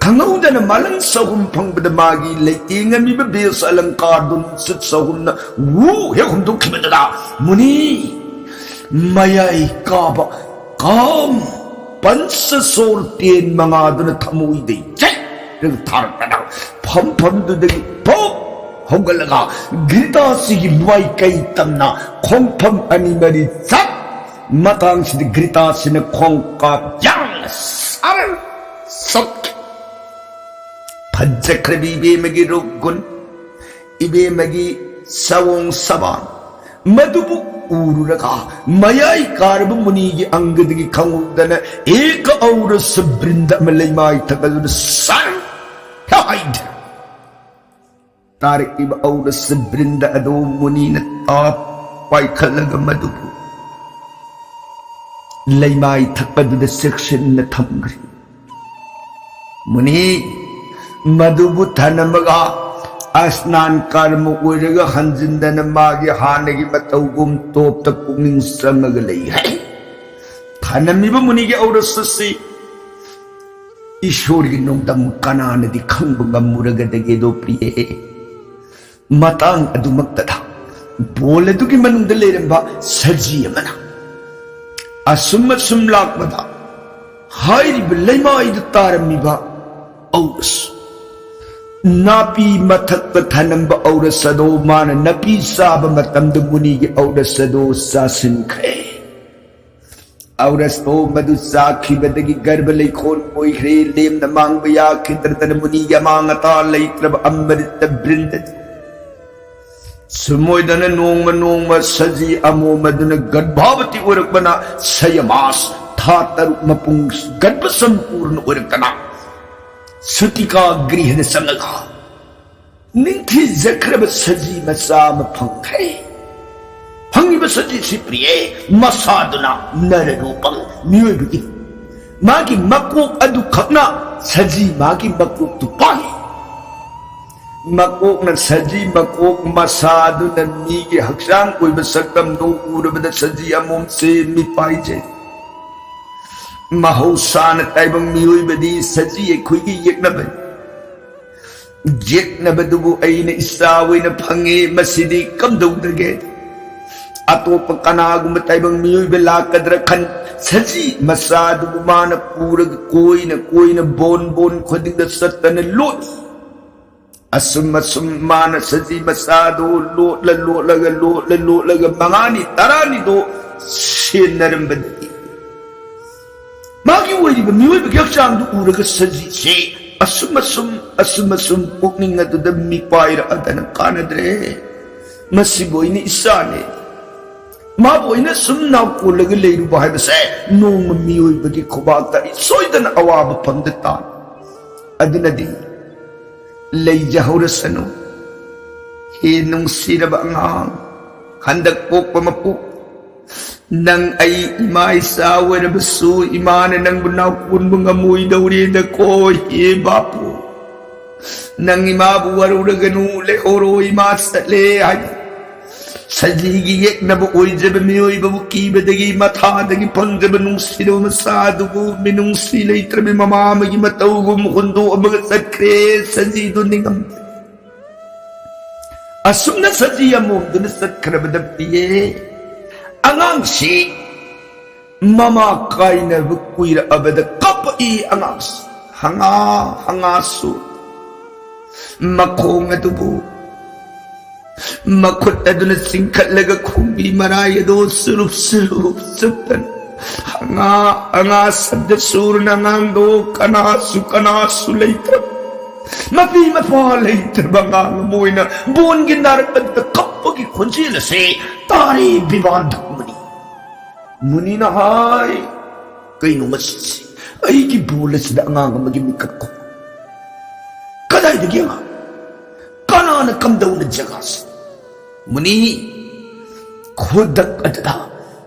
ꯈꯪꯍꯧꯗꯅ ꯃꯥꯂꯪ ꯆꯍꯨꯝ ꯐꯪꯕꯗ ꯃꯥꯒꯤ ꯂꯩꯇꯦꯡꯉꯝꯃꯤꯕ ꯕꯦꯁ ꯑꯂꯪꯀꯥꯔꯗꯨ ꯅꯨꯡꯁꯤꯠ ꯆꯍꯨꯝꯅ ꯋꯨ ꯍꯦꯛ ꯍꯨꯝꯗꯣꯛꯈꯤꯕꯗꯨꯗ ꯃꯨꯅꯤ ꯃꯌꯥꯏ ꯀꯥꯕ ꯀꯥꯝ ꯄꯟꯆ ꯁꯣꯔ ꯇꯦꯟ ꯃꯉꯥꯗꯨꯅ ꯊꯃꯣꯏꯗ ꯌꯩꯔꯒ ꯊꯥꯔꯛꯇꯅ ꯐꯝꯐꯝꯗꯨꯗꯒꯤ ꯄꯣꯞ ꯍꯧꯒꯠꯂꯒ ꯘ꯭ꯔꯤꯇꯥꯁꯤꯒꯤ ꯃꯥꯏꯀꯩ ꯇꯝꯅ ꯈꯣꯡꯐꯝ ꯑꯅꯤ ꯃꯔꯤ ꯆꯠ ꯃꯇꯥꯡꯁꯤꯗ ꯘ꯭ꯔꯤꯇꯥꯁꯤꯅ ꯈꯣꯡꯀꯥꯞ ꯌꯥꯡꯅ ꯁꯥꯔ ꯆꯠꯈꯤ꯫ ꯐꯖꯈ꯭ꯔꯕꯤ ꯏꯕꯦꯝꯃꯒꯤ ꯔꯨꯞ ꯒꯨꯟ, ꯏꯕꯦꯝꯃꯒꯤ ꯁꯑꯣꯡ ꯁꯕꯥꯟ, ꯃꯗꯨꯕꯨ ꯎꯔꯨꯔꯒ ꯃꯌꯥꯏ ꯀꯥꯔꯕ ꯃꯨꯅꯤꯒꯤ ꯑꯪꯒꯗꯒꯤ ꯈꯪꯍꯧꯗꯅ ꯑꯦꯀ ꯑꯧꯔꯁ ꯕ꯭ꯔꯤꯟꯗ ꯑꯃ ꯂꯩꯃꯥꯏ ꯊꯛ ꯑꯗꯨꯗ ꯁꯔ ꯍꯥꯏꯗ ꯇꯥꯔꯛꯂꯤꯕ ꯑꯧꯔꯁ ꯕ꯭ꯔꯤꯟꯗ ꯑꯗꯨ ꯃꯨꯅꯤꯅ ꯇꯥꯞ ꯄꯥꯏꯈꯠꯂꯒ ꯃꯗꯨꯕꯨ ꯂꯩꯃꯥꯏ ꯊꯛ ꯑꯗꯨꯗ ꯆꯦꯛꯁꯤꯟꯅ ꯊꯝꯈ꯭ꯔꯦ꯫ ꯃꯨꯅꯤ ꯃꯗꯨꯕꯨ ꯊꯅꯝꯃꯒ ꯑꯁꯅꯥꯟ ꯀꯔꯃ ꯑꯣꯏꯔꯒ ꯍꯟꯖꯤꯟꯗꯅ ꯃꯥꯒꯤ ꯍꯥꯟꯅꯒꯤ ꯃꯇꯧꯒꯨꯝ ꯇꯣꯞꯇ ꯄꯨꯛꯅꯤꯡ ꯆꯪꯉꯒ ꯂꯩ ꯍꯥꯏ꯫ ꯊꯅꯝꯃꯤꯕ ꯃꯨꯅꯤꯒꯤ ꯑꯧꯔꯁ ꯑꯁꯤ ꯏꯁꯣꯔꯒꯤ ꯅꯣꯡꯗꯝ ꯀꯅꯥꯅꯗꯤ ꯈꯪꯕ ꯉꯝꯃꯨꯔꯒꯗꯒꯦꯗꯣ ꯄ꯭ꯔꯤꯌꯦ? ꯃꯇꯥꯡ ꯑꯗꯨꯃꯛꯇꯗ ꯕꯣꯜ ꯑꯗꯨꯒꯤ ꯃꯅꯨꯡꯗ ꯂꯩꯔꯝꯕ ꯁꯖꯤ ꯑꯃꯅ ꯑꯁꯨꯝ ꯑꯁꯨꯝ ꯂꯥꯛꯄꯗ ꯍꯥꯏꯔꯤꯕ ꯂꯩꯃꯥꯏꯗ ꯇꯥꯔꯝꯃꯤꯕ ꯑꯧꯔꯁ, ꯅꯥꯄꯤ ꯃꯊꯛꯇ ꯊꯅꯝꯕ ꯑꯧꯔꯁ ꯑꯗꯣ ꯃꯥꯅ ꯅꯥꯄꯤ ꯆꯥꯕ ꯃꯇꯝꯗ ꯃꯨꯅꯤꯒꯤ ꯑꯧꯔꯁ ꯑꯗꯣ ꯆꯥꯁꯤꯟꯈ꯭ꯔꯦ꯫ ꯑꯧꯔꯁꯇꯣ ꯃꯗꯨ ꯆꯥꯈꯤꯕꯗꯒꯤ ꯒꯔꯚ ꯂꯩꯈꯣꯟ ꯑꯣꯏꯈ꯭ꯔꯦ꯫ ꯂꯦꯝꯅ ꯃꯥꯡꯕ ꯌꯥꯈꯤꯗ꯭ꯔꯗꯅ ꯃꯨꯅꯤꯒꯤ ꯑꯃꯥꯡ ꯑꯇꯥ ꯂꯩꯇ꯭ꯔꯕ ꯑꯃꯔꯤꯇ ꯕ꯭ꯔꯤꯟꯗ ꯁꯨꯝ ꯑꯣꯏꯗꯅ ꯅꯣꯡꯃ ꯅꯣꯡꯃ ꯁꯖꯤ ꯑꯃꯣꯝ ꯑꯗꯨꯅ ꯒꯔꯚꯥꯕꯇꯤ ꯑꯣꯏꯔꯛꯄꯅ ꯁꯌꯃꯥꯁ ꯊꯥ ꯇꯔꯨꯛ ꯃꯄꯨꯡ ꯒꯔꯚ ꯁꯝꯄꯨꯔꯅ ꯑꯣꯏꯔꯛꯇꯅ ꯁꯨꯇꯤꯀꯥ ꯒ꯭ꯔꯤꯍꯗ ꯆꯪꯉꯒ ꯅꯤꯡꯊꯤꯖꯈ꯭ꯔꯕ ꯁꯖꯤ ꯃꯆꯥ ꯑꯃ ꯐꯪꯈ꯭ꯔꯦ꯫ ꯐꯪꯉꯤꯕ ꯁꯖꯤꯁꯤ ꯄ꯭ꯔꯤꯌꯦ ꯃꯁꯥꯗꯨꯅ ꯅꯔꯔꯨꯄꯪ ꯃꯤꯑꯣꯏꯕꯒꯤ ꯃꯥꯒꯤ ꯃꯀꯣꯛ ꯑꯗꯨꯈꯛꯅ ꯁꯖꯤ ꯃꯥꯒꯤ ꯃꯀꯣꯛꯇꯨ ꯄꯥꯜꯂꯤ꯫ ꯃꯀꯣꯛꯅ ꯁꯖꯤ ꯃꯀꯣꯛ ꯃꯁꯥꯗꯨꯅ ꯃꯤꯒꯤ ꯍꯛꯆꯥꯡ ꯑꯣꯏꯕ ꯁꯛꯇꯝꯗꯨ ꯎꯔꯕꯗ ꯁꯖꯤ ꯑꯃꯣꯝꯁꯦ ꯃꯤꯄꯥꯏꯖꯩ꯫ ꯃꯍꯧꯁꯥꯅ ꯇꯥꯏꯕꯪ ꯃꯤꯑꯣꯏꯕꯗꯤ ꯁꯖꯤ ꯑꯩꯈꯣꯏꯒꯤ ꯌꯦꯛꯅꯕꯅꯤ꯫ ꯌꯦꯛꯅꯕꯗꯨꯕꯨ ꯑꯩꯅ ꯏꯆꯥ ꯑꯣꯏꯅ ꯐꯪꯉꯤ, ꯃꯁꯤꯗꯤ ꯀꯝꯗꯧꯗꯒꯦ? ꯑꯇꯣꯞꯄ ꯀꯅꯥꯒꯨꯝꯕ ꯇꯥꯏꯕꯪ ꯃꯤꯑꯣꯏꯕ ꯂꯥꯛꯀꯗ꯭ꯔꯥ ꯈꯟ ꯁꯖꯤ ꯃꯆꯥꯗꯨꯕꯨ ꯃꯥꯅ ꯄꯨꯔꯒ ꯀꯣꯏꯅ ꯀꯣꯏꯅ ꯕꯣꯟ ꯕꯣꯟ ꯈꯨꯗꯤꯡꯗ ꯆꯠꯇꯅ ꯂꯣꯠꯂꯤ꯫ ꯑꯁꯨꯝ ꯑꯁꯨꯝ ꯃꯥꯅ ꯁꯖꯤ ꯃꯆꯥꯗꯨ ꯂꯣꯠꯂ ꯂꯣꯠꯂꯒ ꯂꯣꯠꯂ ꯂꯣꯠꯂꯒ ꯃꯉꯥꯅꯤ ꯇꯔꯥꯅꯤꯗꯣ ꯁꯦꯟꯅꯔꯝꯕꯗꯒꯤ ꯃꯥꯒꯤ ꯑꯣꯏꯔꯤꯕ ꯃꯤꯑꯣꯏꯕꯒꯤ ꯍꯛꯆꯥꯡꯗꯨ ꯎꯔꯒ ꯁꯖꯤꯁꯦ ꯑꯁꯨꯝ ꯑꯁꯨꯝ ꯑꯁꯨꯝ ꯑꯁꯨꯝ ꯄꯨꯛꯅꯤꯡ ꯑꯗꯨꯗ ꯃꯤꯄꯥꯏꯔꯛꯑꯗꯅ ꯀꯥꯟꯅꯗ꯭ꯔꯦ, ꯃꯁꯤꯕꯨ ꯑꯩꯅ ꯏꯆꯥꯅꯦ, ꯃꯥꯕꯨ ꯑꯩꯅ ꯁꯨꯝ ꯅꯥꯎꯀꯣꯜꯂꯒ ꯂꯩꯔꯨꯕ ꯍꯥꯏꯕꯁꯦ ꯅꯣꯡꯃ ꯃꯤꯑꯣꯏꯕꯒꯤ ꯈꯨꯕꯥꯛꯇ ꯑꯩ ꯁꯣꯏꯗꯅ ꯑꯋꯥꯕ ꯐꯪꯗ ꯇꯥꯔꯦ꯫ ꯑꯗꯨꯅꯗꯤ ꯂꯩꯖꯍꯧꯔꯁꯅꯨ꯫ ꯍꯦ ꯅꯨꯡꯁꯤꯔꯕ ꯑꯉꯥꯡ, ꯍꯟꯗꯛ ꯄꯣꯛꯄ ꯃꯄꯣꯛ, ꯅꯪ ꯑꯩ ꯏꯃꯥ ꯏꯆꯥ ꯑꯣꯏꯔꯕꯁꯨ ꯏꯃꯥꯅ ꯅꯪꯕꯨ ꯅꯥꯎꯀꯣꯟꯕ ꯉꯝꯃꯣꯏꯗꯧꯔꯦꯗꯀꯣ꯫ ꯍꯦ ꯕꯥꯄꯨ, ꯅꯪ ꯏꯃꯥꯕꯨ ꯋꯥꯔꯧꯔꯒꯅꯨ, ꯂꯩꯍꯧꯔꯣ, ꯏꯃꯥ ꯆꯠꯂꯦ ꯍꯥꯏꯅ꯫ ꯁꯖꯤꯒꯤ ꯌꯦꯛꯅꯕ ꯑꯣꯏꯖꯕ ꯃꯤꯑꯣꯏꯕꯕꯨ ꯀꯤꯕꯗꯒꯤ ꯃꯊꯥꯗꯒꯤ ꯐꯪꯖꯕ ꯅꯨꯡꯁꯤꯔꯕ ꯃꯆꯥ ꯑꯗꯨꯕꯨ ꯃꯤꯅꯨꯡꯁꯤ ꯂꯩꯇ꯭ꯔꯕꯤ ꯃꯃꯥ ꯑꯃꯒꯤ ꯃꯇꯧꯒꯨꯝ ꯍꯨꯟꯗꯣꯛꯑꯃꯒ ꯆꯠꯈ꯭ꯔꯦ꯫ ꯁꯖꯤꯗꯨ ꯅꯤꯡꯉꯝꯗꯦ꯫ ꯑꯁꯨꯝꯅ ꯁꯖꯤ ꯑꯃꯣꯝꯗꯨꯅ ꯆꯠꯈ꯭ꯔꯕꯗ ꯄꯤꯌꯦ꯫ ꯑꯉꯥꯡꯁꯤ ꯃꯃꯥ ꯀꯥꯏꯅꯕ ꯀꯨꯏꯔꯛꯑꯕꯗ ꯀꯞꯄꯛꯏ ꯑꯉꯥꯡꯁꯤ꯫ ꯍꯉꯥ ꯍꯉꯥꯁꯨ ꯃꯈꯣꯡ ꯑꯗꯨꯕꯨ ꯃꯈꯨꯠ ꯑꯗꯨꯅ ꯆꯤꯡꯈꯠꯂꯒ ꯈꯣꯡꯕꯤ ꯃꯔꯥꯏ ꯑꯗꯨ ꯆꯨꯔꯨꯞ ꯆꯨꯔꯨꯞ ꯆꯨꯞꯇꯅ ꯍꯉꯥ ꯍꯉꯥ ꯁꯕꯗ ꯁꯨꯔꯅ ꯑꯉꯥꯡꯗꯣ ꯀꯅꯥꯁꯨ ꯀꯅꯥꯁꯨ ꯂꯩꯇ꯭ꯔꯕ, ꯃꯄꯤ ꯃꯄꯥ ꯂꯩꯇ꯭ꯔꯕ ꯑꯉꯥꯡ ꯑꯃ ꯑꯣꯏꯅ ꯕꯣꯟꯒꯤ ꯅꯥꯔꯛ ꯑꯗꯨꯗ ꯀꯞꯄꯒꯤ ꯈꯣꯟꯖꯦꯜ ꯑꯁꯦ ꯇꯥꯔꯦ ꯕꯤꯕꯥꯟꯗ ꯃꯨꯅꯤ꯫ ꯃꯨꯅꯤꯅ ꯍꯥꯏ, "ꯀꯩꯅꯣ ꯉꯁꯤꯁꯦ? ꯑꯩꯒꯤ ꯕꯣꯜ ꯑꯁꯤꯗ ꯑꯉꯥꯡ ꯑꯃꯒꯤ ꯃꯤꯀꯞ ꯈꯣ-, ꯀꯗꯥꯏꯗꯒꯤ ꯑꯉꯥꯡ? ꯀꯅꯥꯅ ꯀꯝꯗꯧꯅ ꯖꯒꯥꯁꯦ?" ꯃꯨꯅꯤ, ꯈꯨꯗꯛ ꯑꯗꯨꯗ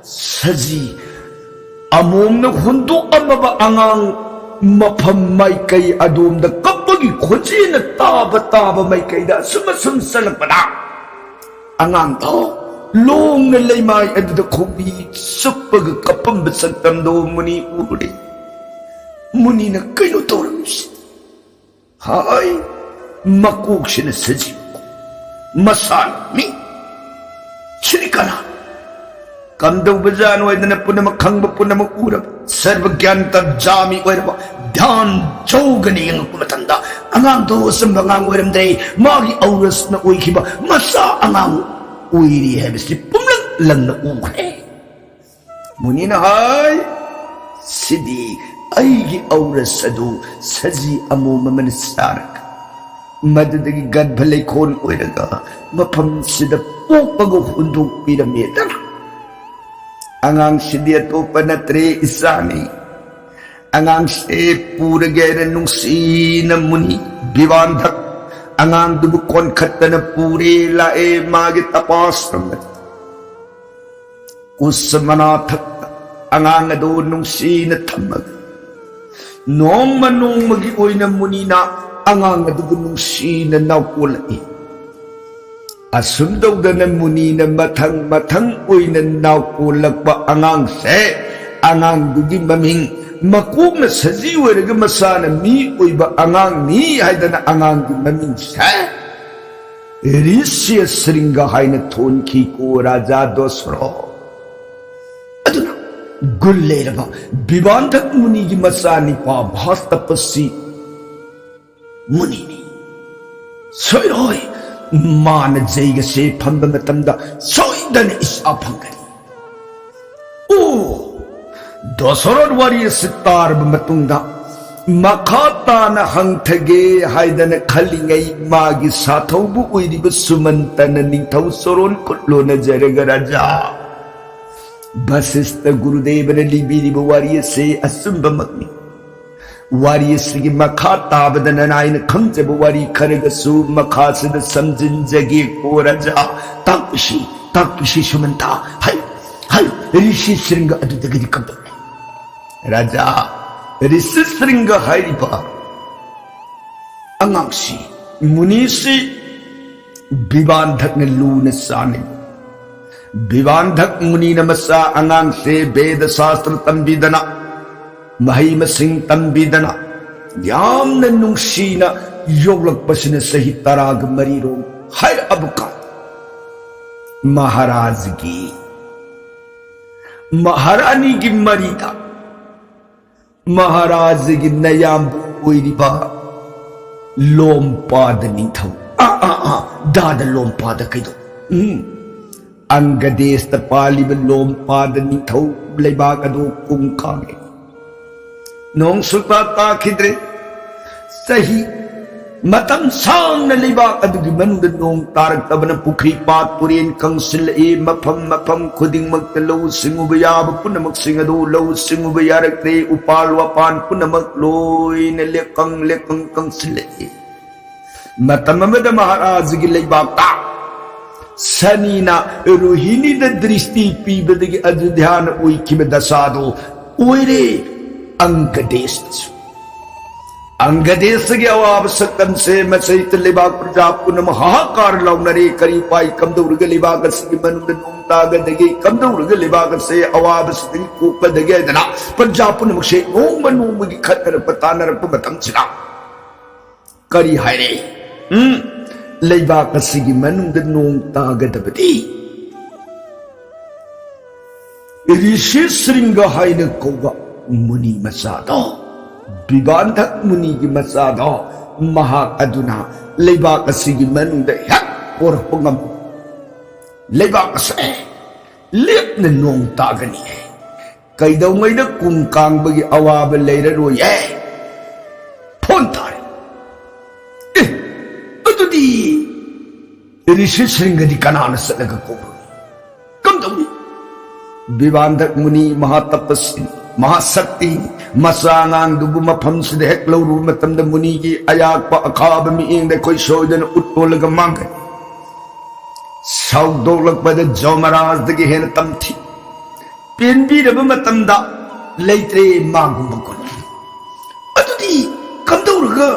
ꯁꯖꯤ ꯑꯃꯣꯝꯅ ꯍꯨꯟꯗꯣꯛꯑꯝꯃꯕ ꯑꯉꯥꯡ ꯃꯐꯝ ꯃꯥꯏꯀꯩ ꯑꯗꯣꯝꯗ ꯀꯞꯄꯒꯤ ꯈꯣꯟꯖꯦꯜꯅ ꯇꯥꯕ ꯇꯥꯕ ꯃꯥꯏꯀꯩꯗ ꯑꯁꯨꯝ ꯑꯁꯨꯝ ꯆꯠꯂꯛꯄꯗ ꯑꯉꯥꯡꯗꯣ ꯂꯣꯡꯅ ꯂꯩꯃꯥꯏ ꯑꯗꯨꯗ ꯈꯣꯡꯕꯤ ꯆꯨꯞꯄꯒ ꯀꯞꯄꯝꯕ ꯁꯛꯇꯝꯗꯣ ꯃꯨꯅꯤ ꯎꯔꯦ꯫ ꯃꯨꯅꯤꯅ ꯀꯩꯅꯣ ꯇꯧꯔꯝꯃꯤꯁꯦ? ꯍꯥꯏ, ꯃꯀꯣꯛꯁꯤꯅ ꯁꯖꯤ, ꯃꯁꯥꯅ ꯃꯤ꯫ ꯁꯤꯗꯤ ꯀꯅꯥ? ꯀꯝꯗꯧꯕꯖꯥꯠꯅꯣ ꯍꯥꯏꯗꯅ ꯄꯨꯝꯅꯃꯛ ꯈꯪꯕ, ꯄꯨꯝꯅꯃꯛ ꯎꯔꯕ, ꯁꯔꯕ ꯒ꯭ꯌꯥꯟ ꯇꯔꯖꯥꯃꯤ ꯑꯣꯏꯔꯕ ꯙ꯭ꯌꯥꯟ ꯆꯧꯒꯅ ꯌꯦꯡꯉꯛꯄ ꯃꯇꯝꯗ ꯑꯉꯥꯡꯗꯣ ꯑꯆꯝꯕ ꯑꯉꯥꯡ ꯑꯣꯏꯔꯝꯗ꯭ꯔꯦ꯫ ꯃꯥꯒꯤ ꯑꯧꯔꯁꯅ ꯑꯣꯏꯈꯤꯕ ꯃꯆꯥ ꯑꯉꯥꯡ ꯑꯣꯏꯔꯤ ꯍꯥꯏꯕꯁꯤ ꯄꯨꯝꯂꯪ ꯂꯪꯅ ꯎꯈ꯭ꯔꯦ꯫ ꯃꯨꯅꯤꯅ ꯍꯥꯏ, "ꯁꯤꯗꯤ ꯑꯩꯒꯤ ꯑꯧꯔꯁ ꯑꯗꯨ ꯁꯖꯤ ꯑꯃꯣꯝ ꯑꯃꯅ ꯆꯥꯔꯒ ꯃꯗꯨꯗꯒꯤ ꯒꯔꯚ ꯂꯩꯈꯣꯟ ꯑꯣꯏꯔꯒ ꯃꯐꯝꯁꯤꯗ ꯄꯣꯛꯄꯒ ꯍꯨꯟꯗꯣꯛꯄꯤꯔꯝꯃꯦꯗꯅ꯫ ꯑꯉꯥꯡꯁꯤꯗꯤ ꯑꯇꯣꯞꯄ ꯅꯠꯇ꯭ꯔꯦ, ꯏꯆꯥꯅꯤ꯫ ꯑꯉꯥꯡꯁꯦ ꯄꯨꯔꯒꯦ ꯍꯥꯏꯅ ꯅꯨꯡꯁꯤꯅ ꯃꯨꯅꯤ ꯕꯤꯕꯥꯟꯙꯛ ꯑꯉꯥꯡꯗꯨꯕꯨ ꯀꯣꯟꯈꯠꯇꯅ ꯄꯨꯔꯦ ꯂꯥꯛꯑꯦ ꯃꯥꯒꯤ ꯇꯄꯥꯁ꯭ꯔꯝꯗ꯫ ꯀꯨꯁꯃꯅꯥꯊꯛꯇ ꯑꯉꯥꯡ ꯑꯗꯨ ꯅꯨꯡꯁꯤꯅ ꯊꯝꯃꯒ ꯅꯣꯡꯃ ꯅꯣꯡꯃꯒꯤ ꯑꯣꯏꯅ ꯃꯨꯅꯤꯅ ꯑꯉꯥꯡ ꯑꯗꯨꯕꯨ ꯅꯨꯡꯁꯤꯅ ꯅꯥꯎꯀꯣꯜꯂꯛꯏ꯫ ꯑꯁꯨꯝ ꯇꯧꯗꯅ ꯃꯨꯅꯤꯅ ꯃꯊꯪ ꯃꯊꯪ ꯑꯣꯏꯅ ꯅꯥꯎꯀꯣꯜꯂꯛꯄ ꯑꯉꯥꯡꯁꯦ, ꯑꯉꯥꯡꯗꯨꯒꯤ ꯃꯃꯤꯡ, ꯃꯀꯣꯛꯅ ꯁꯖꯤ ꯑꯣꯏꯔꯒ ꯃꯁꯥꯅ ꯃꯤ ꯑꯣꯏꯕ ꯑꯉꯥꯡꯅꯤ ꯍꯥꯏꯗꯅ ꯑꯉꯥꯡꯒꯤ ꯃꯃꯤꯡꯁꯦ ꯔꯤꯁꯤꯌ ꯁ꯭ꯔꯤꯡꯒ ꯍꯥꯏꯅ ꯊꯣꯟꯈꯤꯀꯣ ꯔꯥꯖꯥ ꯗꯣꯁꯔꯣ꯫ ꯑꯗꯨꯅ ꯒꯨꯟ ꯂꯩꯔꯕ ꯕꯤꯕꯥꯟꯙꯛ ꯃꯨꯅꯤꯒꯤ ꯃꯆꯥꯅꯤꯄꯥ ꯚꯥꯁꯇꯄꯁꯤ ꯃꯨꯅꯤꯅꯤ꯫ ꯁꯣꯏꯔꯣꯏ, ꯃꯥꯅ ꯖꯩꯒꯁꯦ ꯐꯝꯕ ꯃꯇꯝꯗ ꯁꯣꯏꯗꯅ ꯏꯁꯥ ꯐꯪꯒꯅꯤ꯫ ꯑꯣ, ꯗꯣꯁꯣꯔꯣꯠ ꯋꯥꯔꯤ ꯑꯁꯤ ꯇꯥꯔꯕ ꯃꯇꯨꯡꯗ ꯃꯈꯥ ꯇꯥꯅ ꯍꯪꯊꯒꯦ ꯍꯥꯏꯗꯅ ꯈꯜꯂꯤꯉꯩ ꯃꯥꯒꯤ ꯁꯥꯊꯧꯕ ꯑꯣꯏꯔꯤꯕ ꯁꯨꯃꯟꯇꯅ ꯅꯤꯡꯊꯧ ꯆꯣꯔꯣꯟ ꯈꯨꯠ ꯂꯣꯟꯅꯖꯔꯒ ꯔꯥꯖꯥ ꯚꯁꯤꯁꯇ ꯒꯨꯔꯨꯗꯦꯕꯅ ꯂꯤꯕꯤꯔꯤꯕ ꯋꯥꯔꯤ ꯑꯁꯤ ꯑꯆꯨꯝꯕꯃꯛꯅꯤ꯫ ꯋꯥꯔꯤ ꯑꯁꯤꯒꯤ ꯃꯈꯥ ꯇꯥꯕꯗ ꯅꯅꯥꯏꯅ ꯈꯪꯖꯕ ꯋꯥꯔꯤ ꯈꯔꯒꯁꯨ ꯃꯈꯥꯁꯤꯗ ꯁꯝꯖꯤꯟꯖꯒꯦꯀꯣ ꯔꯥꯖꯥ꯫ ꯇꯥꯛꯄꯤꯁꯤ, ꯇꯥꯛꯄꯤꯁꯤ ꯁꯨꯃꯟꯇ꯫ ꯍꯥꯏ, ꯍꯥꯏ, ꯔꯤꯁꯤ ꯁ꯭ꯔꯤꯡꯒ ꯑꯗꯨꯗꯒꯤꯗꯤ ꯀꯝꯗꯧꯔꯦ? ꯔꯥꯖꯥ, ꯔꯤꯁꯤ ꯁ꯭ꯔꯤꯡꯒ ꯍꯥꯏꯔꯤꯕ ꯑꯉꯥꯡꯁꯤ, ꯃꯨꯅꯤꯁꯤ ꯕꯤꯕꯥꯟꯙꯛꯅ ꯂꯨꯅ ꯆꯥꯟꯅꯩ꯫ ꯕꯤꯕꯥꯟꯙꯛ ꯃꯨꯅꯤꯅ ꯃꯆꯥ ꯑꯉꯥꯡꯁꯦ ꯕꯦꯗ ꯁꯥꯁꯇ꯭ꯔ ꯇꯝꯕꯤꯗꯅ, ꯃꯍꯩ ꯃꯁꯤꯡ ꯇꯝꯕꯤꯗꯅ, ꯌꯥꯝꯅ ꯅꯨꯡꯁꯤꯅ ꯌꯣꯛꯂꯛꯄꯁꯤꯅ ꯆꯍꯤ ꯇꯔꯥꯒ ꯃꯔꯤꯔꯣꯝ ꯍꯥꯏꯔꯛꯑꯕ ꯀꯥꯟꯗ ꯃꯍꯥꯔꯥꯖꯒꯤ, ꯃꯍꯥꯔꯥꯅꯤꯒꯤ ꯃꯔꯤꯗ ꯃꯍꯥꯔꯥꯖꯒꯤ ꯅꯌꯥꯝꯕ ꯑꯣꯏꯔꯤꯕ ꯂꯣꯝꯄꯥꯗ ꯅꯤꯡꯊꯧ, ꯑꯥ, ꯑꯥ, ꯑꯥ, ꯗꯥꯗ ꯂꯣꯝꯄꯥꯗ ꯀꯩꯗꯧ? ꯎꯝ, ꯑꯪꯒꯗꯦꯁꯇ ꯄꯥꯜꯂꯤꯕ ꯂꯣꯝꯄꯥꯗ ꯅꯤꯡꯊꯧ ꯂꯩꯕꯥꯛ ꯑꯗꯨ ꯀꯨꯡ ꯀꯥꯡꯉꯤ꯫ ꯅꯣꯡ ꯁꯨꯛꯇꯥ ꯇꯥꯈꯤꯗ꯭ꯔꯦ꯫ ꯆꯍꯤ ꯃꯇꯝ ꯁꯥꯡꯅ ꯂꯩꯕꯥꯛ ꯑꯗꯨꯒꯤ ꯃꯅꯨꯡꯗ ꯅꯣꯡ ꯇꯥꯔꯛꯇꯕꯅ ꯄꯨꯈ꯭ꯔꯤ ꯄꯥꯠ ꯇꯨꯔꯦꯟ ꯀꯪꯁꯤꯜꯂꯛꯏ꯫ ꯃꯐꯝ ꯃꯐꯝ ꯈꯨꯗꯤꯡꯃꯛꯇ ꯂꯧꯎ ꯁꯤꯡꯎꯕ ꯌꯥꯕ ꯄꯨꯝꯅꯃꯛꯁꯤꯡ ꯑꯗꯨ ꯂꯧꯎ ꯁꯤꯡꯎꯕ ꯌꯥꯔꯛꯇ꯭ꯔꯦ꯫ ꯎꯄꯥꯜ ꯋꯥꯄꯥꯟ ꯄꯨꯝꯅꯃꯛ ꯂꯣꯏꯅ ꯂꯦꯛꯀꯪ ꯂꯦꯛꯀꯪ ꯀꯪꯁꯤꯜꯂꯛꯏ꯫ ꯃꯇꯝ ꯑꯃꯗ ꯃꯍꯥꯔꯥꯖꯒꯤ ꯂꯩꯕꯥꯛꯇ ꯁꯅꯤꯅ ꯔꯣꯍꯤꯅꯤꯗ ꯗ꯭ꯔꯤꯁꯇꯤ ꯄꯤꯕꯗꯒꯤ ꯑꯌꯨꯙ꯭ꯌꯥꯅ ꯑꯣꯏꯈꯤꯕ ꯗꯁꯥꯗꯨ ꯑꯣꯏꯔꯦ꯫ ꯑꯪꯒꯗꯦꯁꯇꯁꯨ ꯑꯪꯒꯗꯦꯁꯒꯤ ꯑꯋꯥꯕ ꯁꯛꯇꯝꯁꯦ ꯃꯁꯤꯗ ꯂꯩꯕꯥꯛ ꯄ꯭ꯔꯖꯥ ꯄꯨꯝꯅꯃꯛ ꯍꯥꯍꯥꯀꯥꯔ ꯂꯥꯎꯅꯔꯦ꯫ ꯀꯔꯤ ꯎꯄꯥꯏ? ꯀꯝꯗꯧꯔꯒ ꯂꯩꯕꯥꯛ ꯑꯁꯤꯒꯤ ꯃꯅꯨꯡꯗ ꯅꯣꯡ ꯇꯥꯒꯗꯒꯦ? ꯀꯝꯗꯧꯔꯒ ꯂꯩꯕꯥꯛ ꯑꯁꯦ ꯑꯋꯥꯕꯁꯤꯗꯒꯤ ꯀꯣꯛꯀꯗꯒꯦ ꯍꯥꯏꯗꯅ ꯄ꯭ꯔꯖꯥ ꯄꯨꯝꯅꯃꯛꯁꯦ ꯅꯣꯡꯃ ꯅꯣꯡꯃꯒꯤ ꯈꯠꯅꯔꯛꯄ ꯇꯥꯅꯔꯛꯄ ꯃꯇꯝꯁꯤꯗ ꯀꯔꯤ ꯍꯥꯏꯔꯦ? ꯎꯝ, ꯂꯩꯕꯥꯛ ꯑꯁꯤꯒꯤ ꯃꯅꯨꯡꯗ ꯅꯣꯡ ꯇꯥꯒꯗꯕꯗꯤ ꯔꯤꯁꯤ ꯁ꯭ꯔꯤꯡꯒ ꯍꯥꯏꯅ ꯀꯧꯕ ꯃꯨꯅꯤ ꯃꯆꯥꯗꯣ, ꯕꯤꯕꯥꯟꯙꯛ ꯃꯨꯅꯤꯒꯤ ꯃꯆꯥꯗꯣ, ꯃꯍꯥꯛ ꯑꯗꯨꯅ ꯂꯩꯕꯥꯛ ꯑꯁꯤꯒꯤ ꯃꯅꯨꯡꯗ ꯍꯦꯛ ꯄꯣꯔꯛꯄ ꯉꯝ, ꯂꯩꯕꯥꯛ ꯑꯁꯦ ꯂꯦꯞꯅ ꯅꯣꯡ ꯇꯥꯒꯅꯤ꯫ ꯀꯩꯗꯧꯉꯩꯗ ꯀꯨꯝ ꯀꯥꯡꯕꯒꯤ ꯑꯋꯥꯕ ꯂꯩꯔꯔꯣꯏꯌꯦ꯫ ꯐꯣꯟ ꯇꯥꯔꯦ꯫ ꯑꯦ, ꯑꯗꯨꯗꯤ ꯔꯤꯁꯤ ꯁ꯭ꯔꯤꯡꯒꯗꯤ ꯀꯅꯥꯅ ꯆꯠꯂꯒ ꯀꯧꯔꯨꯅꯤ? ꯀꯝꯗꯧꯅꯤ? ꯕꯤꯕꯥꯟꯙꯛ ꯃꯨꯅꯤ ꯃꯍꯥꯇꯄꯁꯤ, ꯃꯍꯥꯁꯛꯇꯤ, ꯃꯆꯥ ꯑꯉꯥꯡꯗꯨꯕꯨ ꯃꯐꯝꯁꯤꯗ ꯍꯦꯛ ꯂꯧꯔꯨꯕ ꯃꯇꯝꯗ ꯃꯨꯅꯤꯒꯤ ꯑꯌꯥꯛꯄ ꯑꯈꯥꯕ ꯃꯤꯠꯌꯦꯡꯗ ꯑꯩꯈꯣꯏ ꯁꯣꯏꯗꯅ ꯎꯠꯂꯣꯜꯂꯒ ꯃꯥꯡꯒꯅꯤ꯫ ꯁꯥꯎꯗꯣꯛꯂꯛꯄꯗ ꯖꯣꯃꯔꯥꯖꯗꯒꯤ ꯍꯦꯟꯅ ꯇꯝꯊꯤ꯫ ꯄꯦꯟꯕꯤꯔꯕ ꯃꯇꯝꯗ ꯂꯩꯇ꯭ꯔꯦ ꯃꯥꯒꯨꯝꯕ ꯒꯨꯟ꯫ ꯑꯗꯨꯗꯤ ꯀꯝꯗꯧꯔꯒ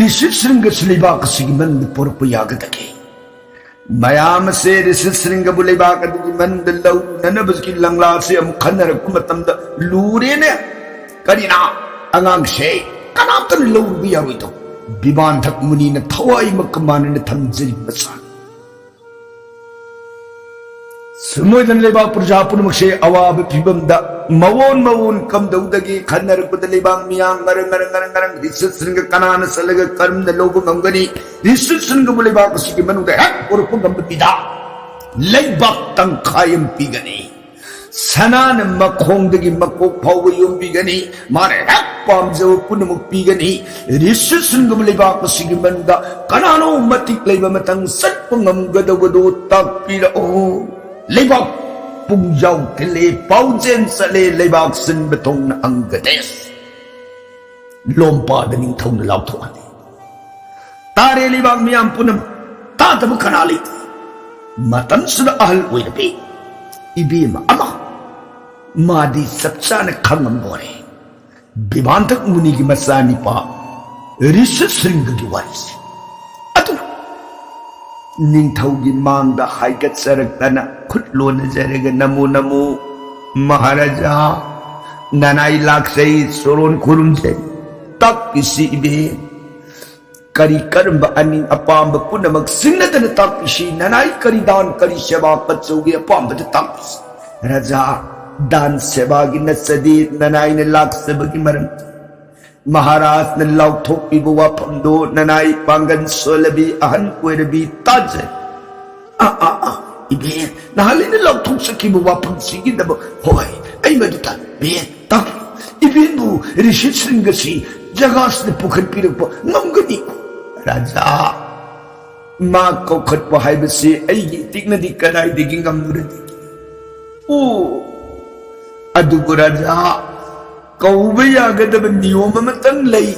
ꯔꯤꯁꯤ ꯁ꯭ꯔꯤꯡꯒꯁꯤ ꯂꯩꯕꯥꯛ ꯑꯁꯤꯒꯤ ꯃꯅꯨꯡꯗ ꯄꯣꯔꯛꯄ ꯌꯥꯒꯗꯒꯦ? ꯃꯌꯥꯝ ꯑꯁꯦ ꯔꯤꯁꯤ ꯁ꯭ꯔꯤꯡꯒꯕꯨ ꯂꯩꯕꯥꯛ ꯑꯗꯨꯒꯤ ꯃꯅꯨꯡꯗ ꯂꯧꯅꯅꯕꯒꯤ ꯂꯪꯂꯥꯁꯦ ꯑꯃꯨꯛ ꯈꯟꯅꯔꯛꯄ ꯃꯇꯝꯗ ꯂꯨꯔꯦꯅꯦ꯫ ꯀꯔꯤꯅ? ꯑꯉꯥꯡꯁꯦ ꯀꯅꯥꯝꯇꯅ ꯂꯧꯔꯨꯕ ꯌꯥꯔꯣꯏꯗꯧ꯫ ꯕꯤꯕꯥꯟꯙꯛ ꯃꯨꯅꯤꯅ ꯊꯋꯥꯏꯃꯛꯀ ꯃꯥꯟꯅꯅ ꯊꯝꯖꯔꯤꯕ ꯃꯆꯥ ꯁꯨꯝ ꯑꯣꯏꯗꯅ ꯂꯩꯕꯥꯛ ꯄ꯭ꯔꯖꯥ ꯄꯨꯝꯅꯃꯛꯁꯦ ꯑꯋꯥꯕ ꯐꯤꯕꯝꯗ ꯃꯑꯣꯟ ꯃꯑꯣꯟ ꯀꯝꯗꯧꯗꯒꯦ ꯈꯟꯅꯔꯛꯄꯗ ꯂꯩꯕꯥꯛ ꯃꯤꯌꯥꯝ ꯉꯔꯪ ꯉꯔꯪ ꯉꯔꯪ ꯉꯔꯪ ꯔꯤꯁꯤ ꯁ꯭ꯔꯤꯡꯒ ꯀꯅꯥꯅ ꯆꯠꯂꯒ ꯀꯔꯝꯅ ꯂꯧꯕ ꯉꯝꯒꯅꯤ? ꯔꯤꯁꯤ ꯁ꯭ꯔꯤꯡꯒꯕꯨ ꯂꯩꯕꯥꯛ ꯑꯁꯤꯒꯤ ꯃꯅꯨꯡꯗ ꯍꯦꯛ ꯄꯨꯔꯛꯄ ꯉꯝꯕ ꯃꯤꯗ ꯂꯩꯕꯥꯛ ꯇꯪꯈꯥꯏ ꯑꯃ ꯄꯤꯒꯅꯤ꯫ ꯁꯅꯥꯅ ꯃꯈꯣꯡꯗꯒꯤ ꯃꯀꯣꯛ ꯐꯥꯎꯕ ꯌꯣꯝꯕꯤꯒꯅꯤ꯫ ꯃꯥꯅ ꯍꯦꯛ ꯄꯥꯝꯖꯕ ꯄꯨꯝꯅꯃꯛ ꯄꯤꯒꯅꯤ꯫ ꯔꯤꯁꯤ ꯁ꯭ꯔꯤꯡꯒꯕꯨ ꯂꯩꯕꯥꯛ ꯑꯁꯤꯒꯤ ꯃꯅꯨꯡꯗ ꯀꯅꯥꯅꯣ ꯃꯇꯤꯛ ꯂꯩꯕ ꯃꯇꯝ ꯆꯠꯄ ꯉꯝꯒꯗꯧꯕꯗꯣ ꯇꯥꯛꯄꯤꯔꯛꯑꯣ꯫ ꯂꯩꯕꯥꯛ ꯄꯨꯡꯖꯥꯎ ꯊꯤꯜꯂꯦ, ꯄꯥꯎꯖꯦꯜ ꯆꯠꯂꯦ, ꯂꯩꯕꯥꯛ ꯁꯤꯟꯕ ꯊꯨꯡꯅ ꯑꯪꯒ ꯗꯦꯁ ꯂꯣꯝꯄꯥꯗ ꯅꯤꯡꯊꯧꯅ ꯂꯥꯎꯊꯣꯛꯍꯜꯂꯤ꯫ ꯇꯥꯔꯦ ꯂꯩꯕꯥꯛ ꯃꯤꯌꯥꯝ ꯄꯨꯝꯅꯃꯛ, ꯇꯥꯗꯕ ꯀꯅꯥ ꯂꯩꯇꯦ꯫ ꯃꯇꯝꯁꯤꯗ ꯑꯍꯜ ꯑꯣꯏꯔꯕꯤ ꯏꯕꯦꯝꯃ ꯑꯃ, ꯃꯥꯗꯤ ꯆꯞ ꯆꯥꯅ ꯈꯪꯉꯝꯗꯣꯔꯦ ꯕꯤꯕꯥꯟꯗꯛ ꯃꯨꯅꯤꯒꯤ ꯃꯆꯥꯅꯤꯄꯥ ꯔꯤꯁꯤ ꯁ꯭ꯔꯤꯡꯒꯒꯤ ꯋꯥꯔꯤꯁꯦ꯫ ꯑꯗꯨꯅ ꯅꯤꯡꯊꯧꯒꯤ ꯃꯥꯡꯗ ꯍꯥꯏꯒꯠꯆꯔꯛꯇꯅ ꯈꯨꯠ ꯂꯣꯟꯅꯖꯔꯒ, "ꯅꯃꯣ ꯅꯃꯣ ꯃꯍꯥꯔꯥꯖꯥ, ꯅꯅꯥꯏ ꯂꯥꯛꯆꯩ, ꯁꯣꯔꯣꯟ ꯈꯨꯔꯨꯝꯖꯩ, ꯇꯥꯛꯄꯤꯁꯤ ꯏꯕꯦꯟ꯫ ꯀꯔꯤ ꯀꯔꯝꯕ ꯑꯅꯤꯡ ꯑꯄꯥꯝꯕ ꯄꯨꯝꯅꯃꯛ ꯁꯤꯡꯅꯗꯅ ꯇꯥꯛꯄꯤꯁꯤ꯫ ꯅꯅꯥꯏ ꯀꯔꯤ ꯗꯥꯟ, ꯀꯔꯤ ꯁꯦꯕꯥ ꯀꯠꯆꯧꯒꯦ ꯑꯄꯥꯝꯕꯗ ꯇꯥꯛꯄꯤꯁꯤ꯫ ꯔꯥꯖꯥ, ꯗꯥꯟ ꯁꯦꯕꯥꯒꯤ ꯅꯠꯆꯗꯦ, ꯅꯅꯥꯏꯅ ꯂꯥꯛꯆꯕꯒꯤ ꯃꯔꯝ ꯃꯍꯥꯔꯥꯖꯅ ꯂꯥꯎꯊꯣꯛꯄꯤꯕ ꯋꯥꯐꯝꯗꯣ ꯅꯅꯥꯏ ꯄꯥꯡꯒꯜ ꯁꯣꯜꯂꯕꯤ ꯑꯍꯟ ꯑꯣꯏꯔꯕꯤ ꯇꯥꯖꯩ꯫ ꯑꯥ, ꯑꯥ, ꯑꯥ, ꯏꯕꯦꯟ, ꯅꯍꯥꯟ ꯑꯩꯅ ꯂꯥꯎꯊꯣꯛꯆꯈꯤꯕ ꯋꯥꯐꯝꯁꯤꯒꯤꯗꯃꯛ, ꯍꯣꯏ, ꯑꯩ ꯃꯗꯨ ꯇꯥꯏ꯫ ꯏꯕꯦꯟ, ꯇꯥꯛꯄꯤꯌꯨ꯫ ꯏꯕꯦꯟꯕꯨ ꯔꯤꯁꯤ ꯁ꯭ꯔꯤꯡꯒꯁꯤ ꯖꯒꯥꯁꯤꯗ ꯄꯨꯈꯠꯄꯤꯔꯛꯄ ꯉꯝꯒꯅꯤ?" ꯔꯥꯖꯥ, ꯃꯥ ꯀꯧꯈꯠꯄ ꯍꯥꯏꯕꯁꯤ ꯑꯩꯒꯤ ꯏꯇꯤꯛꯅꯗꯤ ꯀꯗꯥꯏꯗꯒꯤ ꯉꯝꯂꯨꯔꯅꯤ? ꯑꯣ, ꯑꯗꯨꯕꯨ ꯔꯥꯖꯥ, ꯀꯧꯕ ꯌꯥꯒꯗꯕ ꯅꯤꯌꯣꯝ ꯑꯃꯇꯪ ꯂꯩ꯫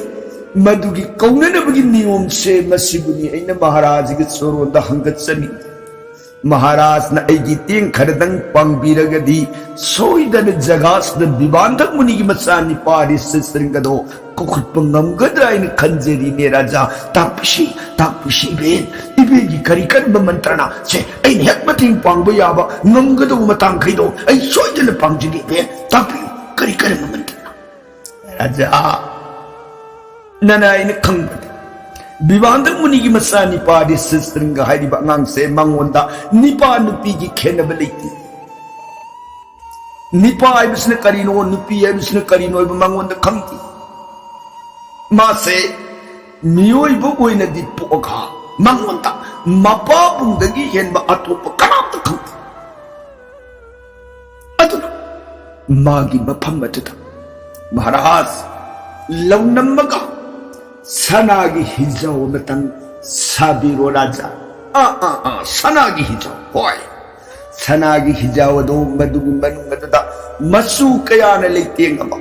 ꯃꯗꯨꯒꯤ ꯀꯧꯅꯅꯕꯒꯤ ꯅꯤꯌꯣꯝꯁꯦ ꯃꯁꯤꯕꯨꯅꯤ ꯑꯩꯅ ꯃꯍꯥꯔꯥꯖꯒꯤ ꯁꯣꯔꯣꯟꯗ ꯍꯪꯒꯠꯆꯅꯤꯡꯉꯤ꯫ ꯃꯍꯥꯔꯥꯖꯅ ꯑꯩꯒꯤ ꯇꯦꯡ ꯈꯔꯗꯪ ꯄꯥꯡꯕꯤꯔꯒꯗꯤ ꯁꯣꯏꯗꯅ ꯖꯒꯥꯁꯤꯗ ꯕꯤꯕꯥꯟꯗꯛ ꯃꯨꯅꯤꯒꯤ ꯃꯆꯥꯅꯤꯄꯥ ꯔꯤꯁꯤ ꯁ꯭ꯔꯤꯡꯒꯗꯣ ꯀꯧꯈꯠꯄ ꯉꯝꯒꯗ꯭ꯔꯥ ꯍꯥꯏꯅ ꯈꯟꯖꯔꯤꯅꯦ ꯔꯥꯖꯥ꯫ ꯇꯥꯛꯄꯤꯁꯤ, ꯇꯥꯛꯄꯤꯁꯤ ꯏꯕꯦꯟ꯫ ꯏꯕꯦꯟꯒꯤ ꯀꯔꯤ ꯀꯔꯝꯕ ꯃꯟꯇ꯭ꯔꯅ ꯁꯦ ꯑꯩꯅ ꯍꯦꯛ ꯃꯇꯦꯡ ꯄꯥꯡꯕ ꯌꯥꯕ ꯉꯝꯒꯗꯧꯕ ꯃꯇꯥꯡꯈꯩꯗꯣ ꯑꯩ ꯁꯣꯏꯗꯅ ꯄꯥꯡꯖꯒꯦ ꯏꯕꯦꯟ꯫ ꯇꯥꯛꯄꯤꯌꯨ, ꯀꯔꯤ ꯀꯔꯝꯕ ꯃꯟꯇ꯭ꯔꯅ? ꯔꯥꯖꯥ, ꯅꯅꯥꯏꯅ ꯈꯪꯕꯗ ꯕꯤꯕꯥꯟꯗꯛ ꯃꯨꯅꯤꯒꯤ ꯃꯆꯥꯅꯤꯄꯥ ꯔꯤꯁꯤ ꯁ꯭ꯔꯤꯡꯒ ꯍꯥꯏꯔꯤꯕ ꯑꯉꯥꯡꯁꯦ ꯃꯉꯣꯟꯗ ꯅꯤꯄꯥ ꯅꯨꯄꯤꯒꯤ ꯈꯦꯠꯅꯕ ꯂꯩꯇꯦ꯫ ꯅꯤꯄꯥ ꯍꯥꯏꯕꯁꯤꯅ ꯀꯔꯤꯅꯣ, ꯅꯨꯄꯤ ꯍꯥꯏꯕꯁꯤꯅ ꯀꯔꯤꯅꯣ ꯍꯥꯏꯕ ꯃꯉꯣꯟꯗ ꯈꯪꯗꯦ꯫ ꯃꯥꯁꯦ ꯃꯤꯑꯣꯏꯕ ꯑꯣꯏꯅꯗꯤ ꯄꯣꯛꯑꯒ ꯃꯉꯣꯟꯗ ꯃꯄꯥꯕꯨꯡꯗꯒꯤ ꯍꯦꯟꯕ ꯑꯇꯣꯞꯄ ꯀꯅꯥꯝꯇ ꯈꯪꯗꯦ꯫ ꯑꯗꯨꯅ ꯃꯥꯒꯤ ꯃꯐꯝ ꯑꯗꯨꯗ ꯃꯍꯥꯔꯥꯖ ꯂꯧꯅꯝꯃꯒ ꯁꯅꯥꯒꯤ ꯍꯤꯖꯥꯎ ꯑꯃꯇꯪ ꯁꯥꯕꯤꯔꯣ ꯔꯥꯖꯥ꯫ ꯑꯥ ꯑꯥ ꯑꯥ, ꯁꯅꯥꯒꯤ ꯍꯤꯖꯥꯎ, ꯍꯣꯏ꯫ ꯁꯅꯥꯒꯤ ꯍꯤꯖꯥꯎ ꯑꯗꯨ ꯃꯗꯨꯒꯤ ꯃꯅꯨꯡ ꯑꯗꯨꯗ ꯃꯆꯨ ꯀꯌꯥꯅ ꯂꯩꯇꯦꯡꯉꯕ,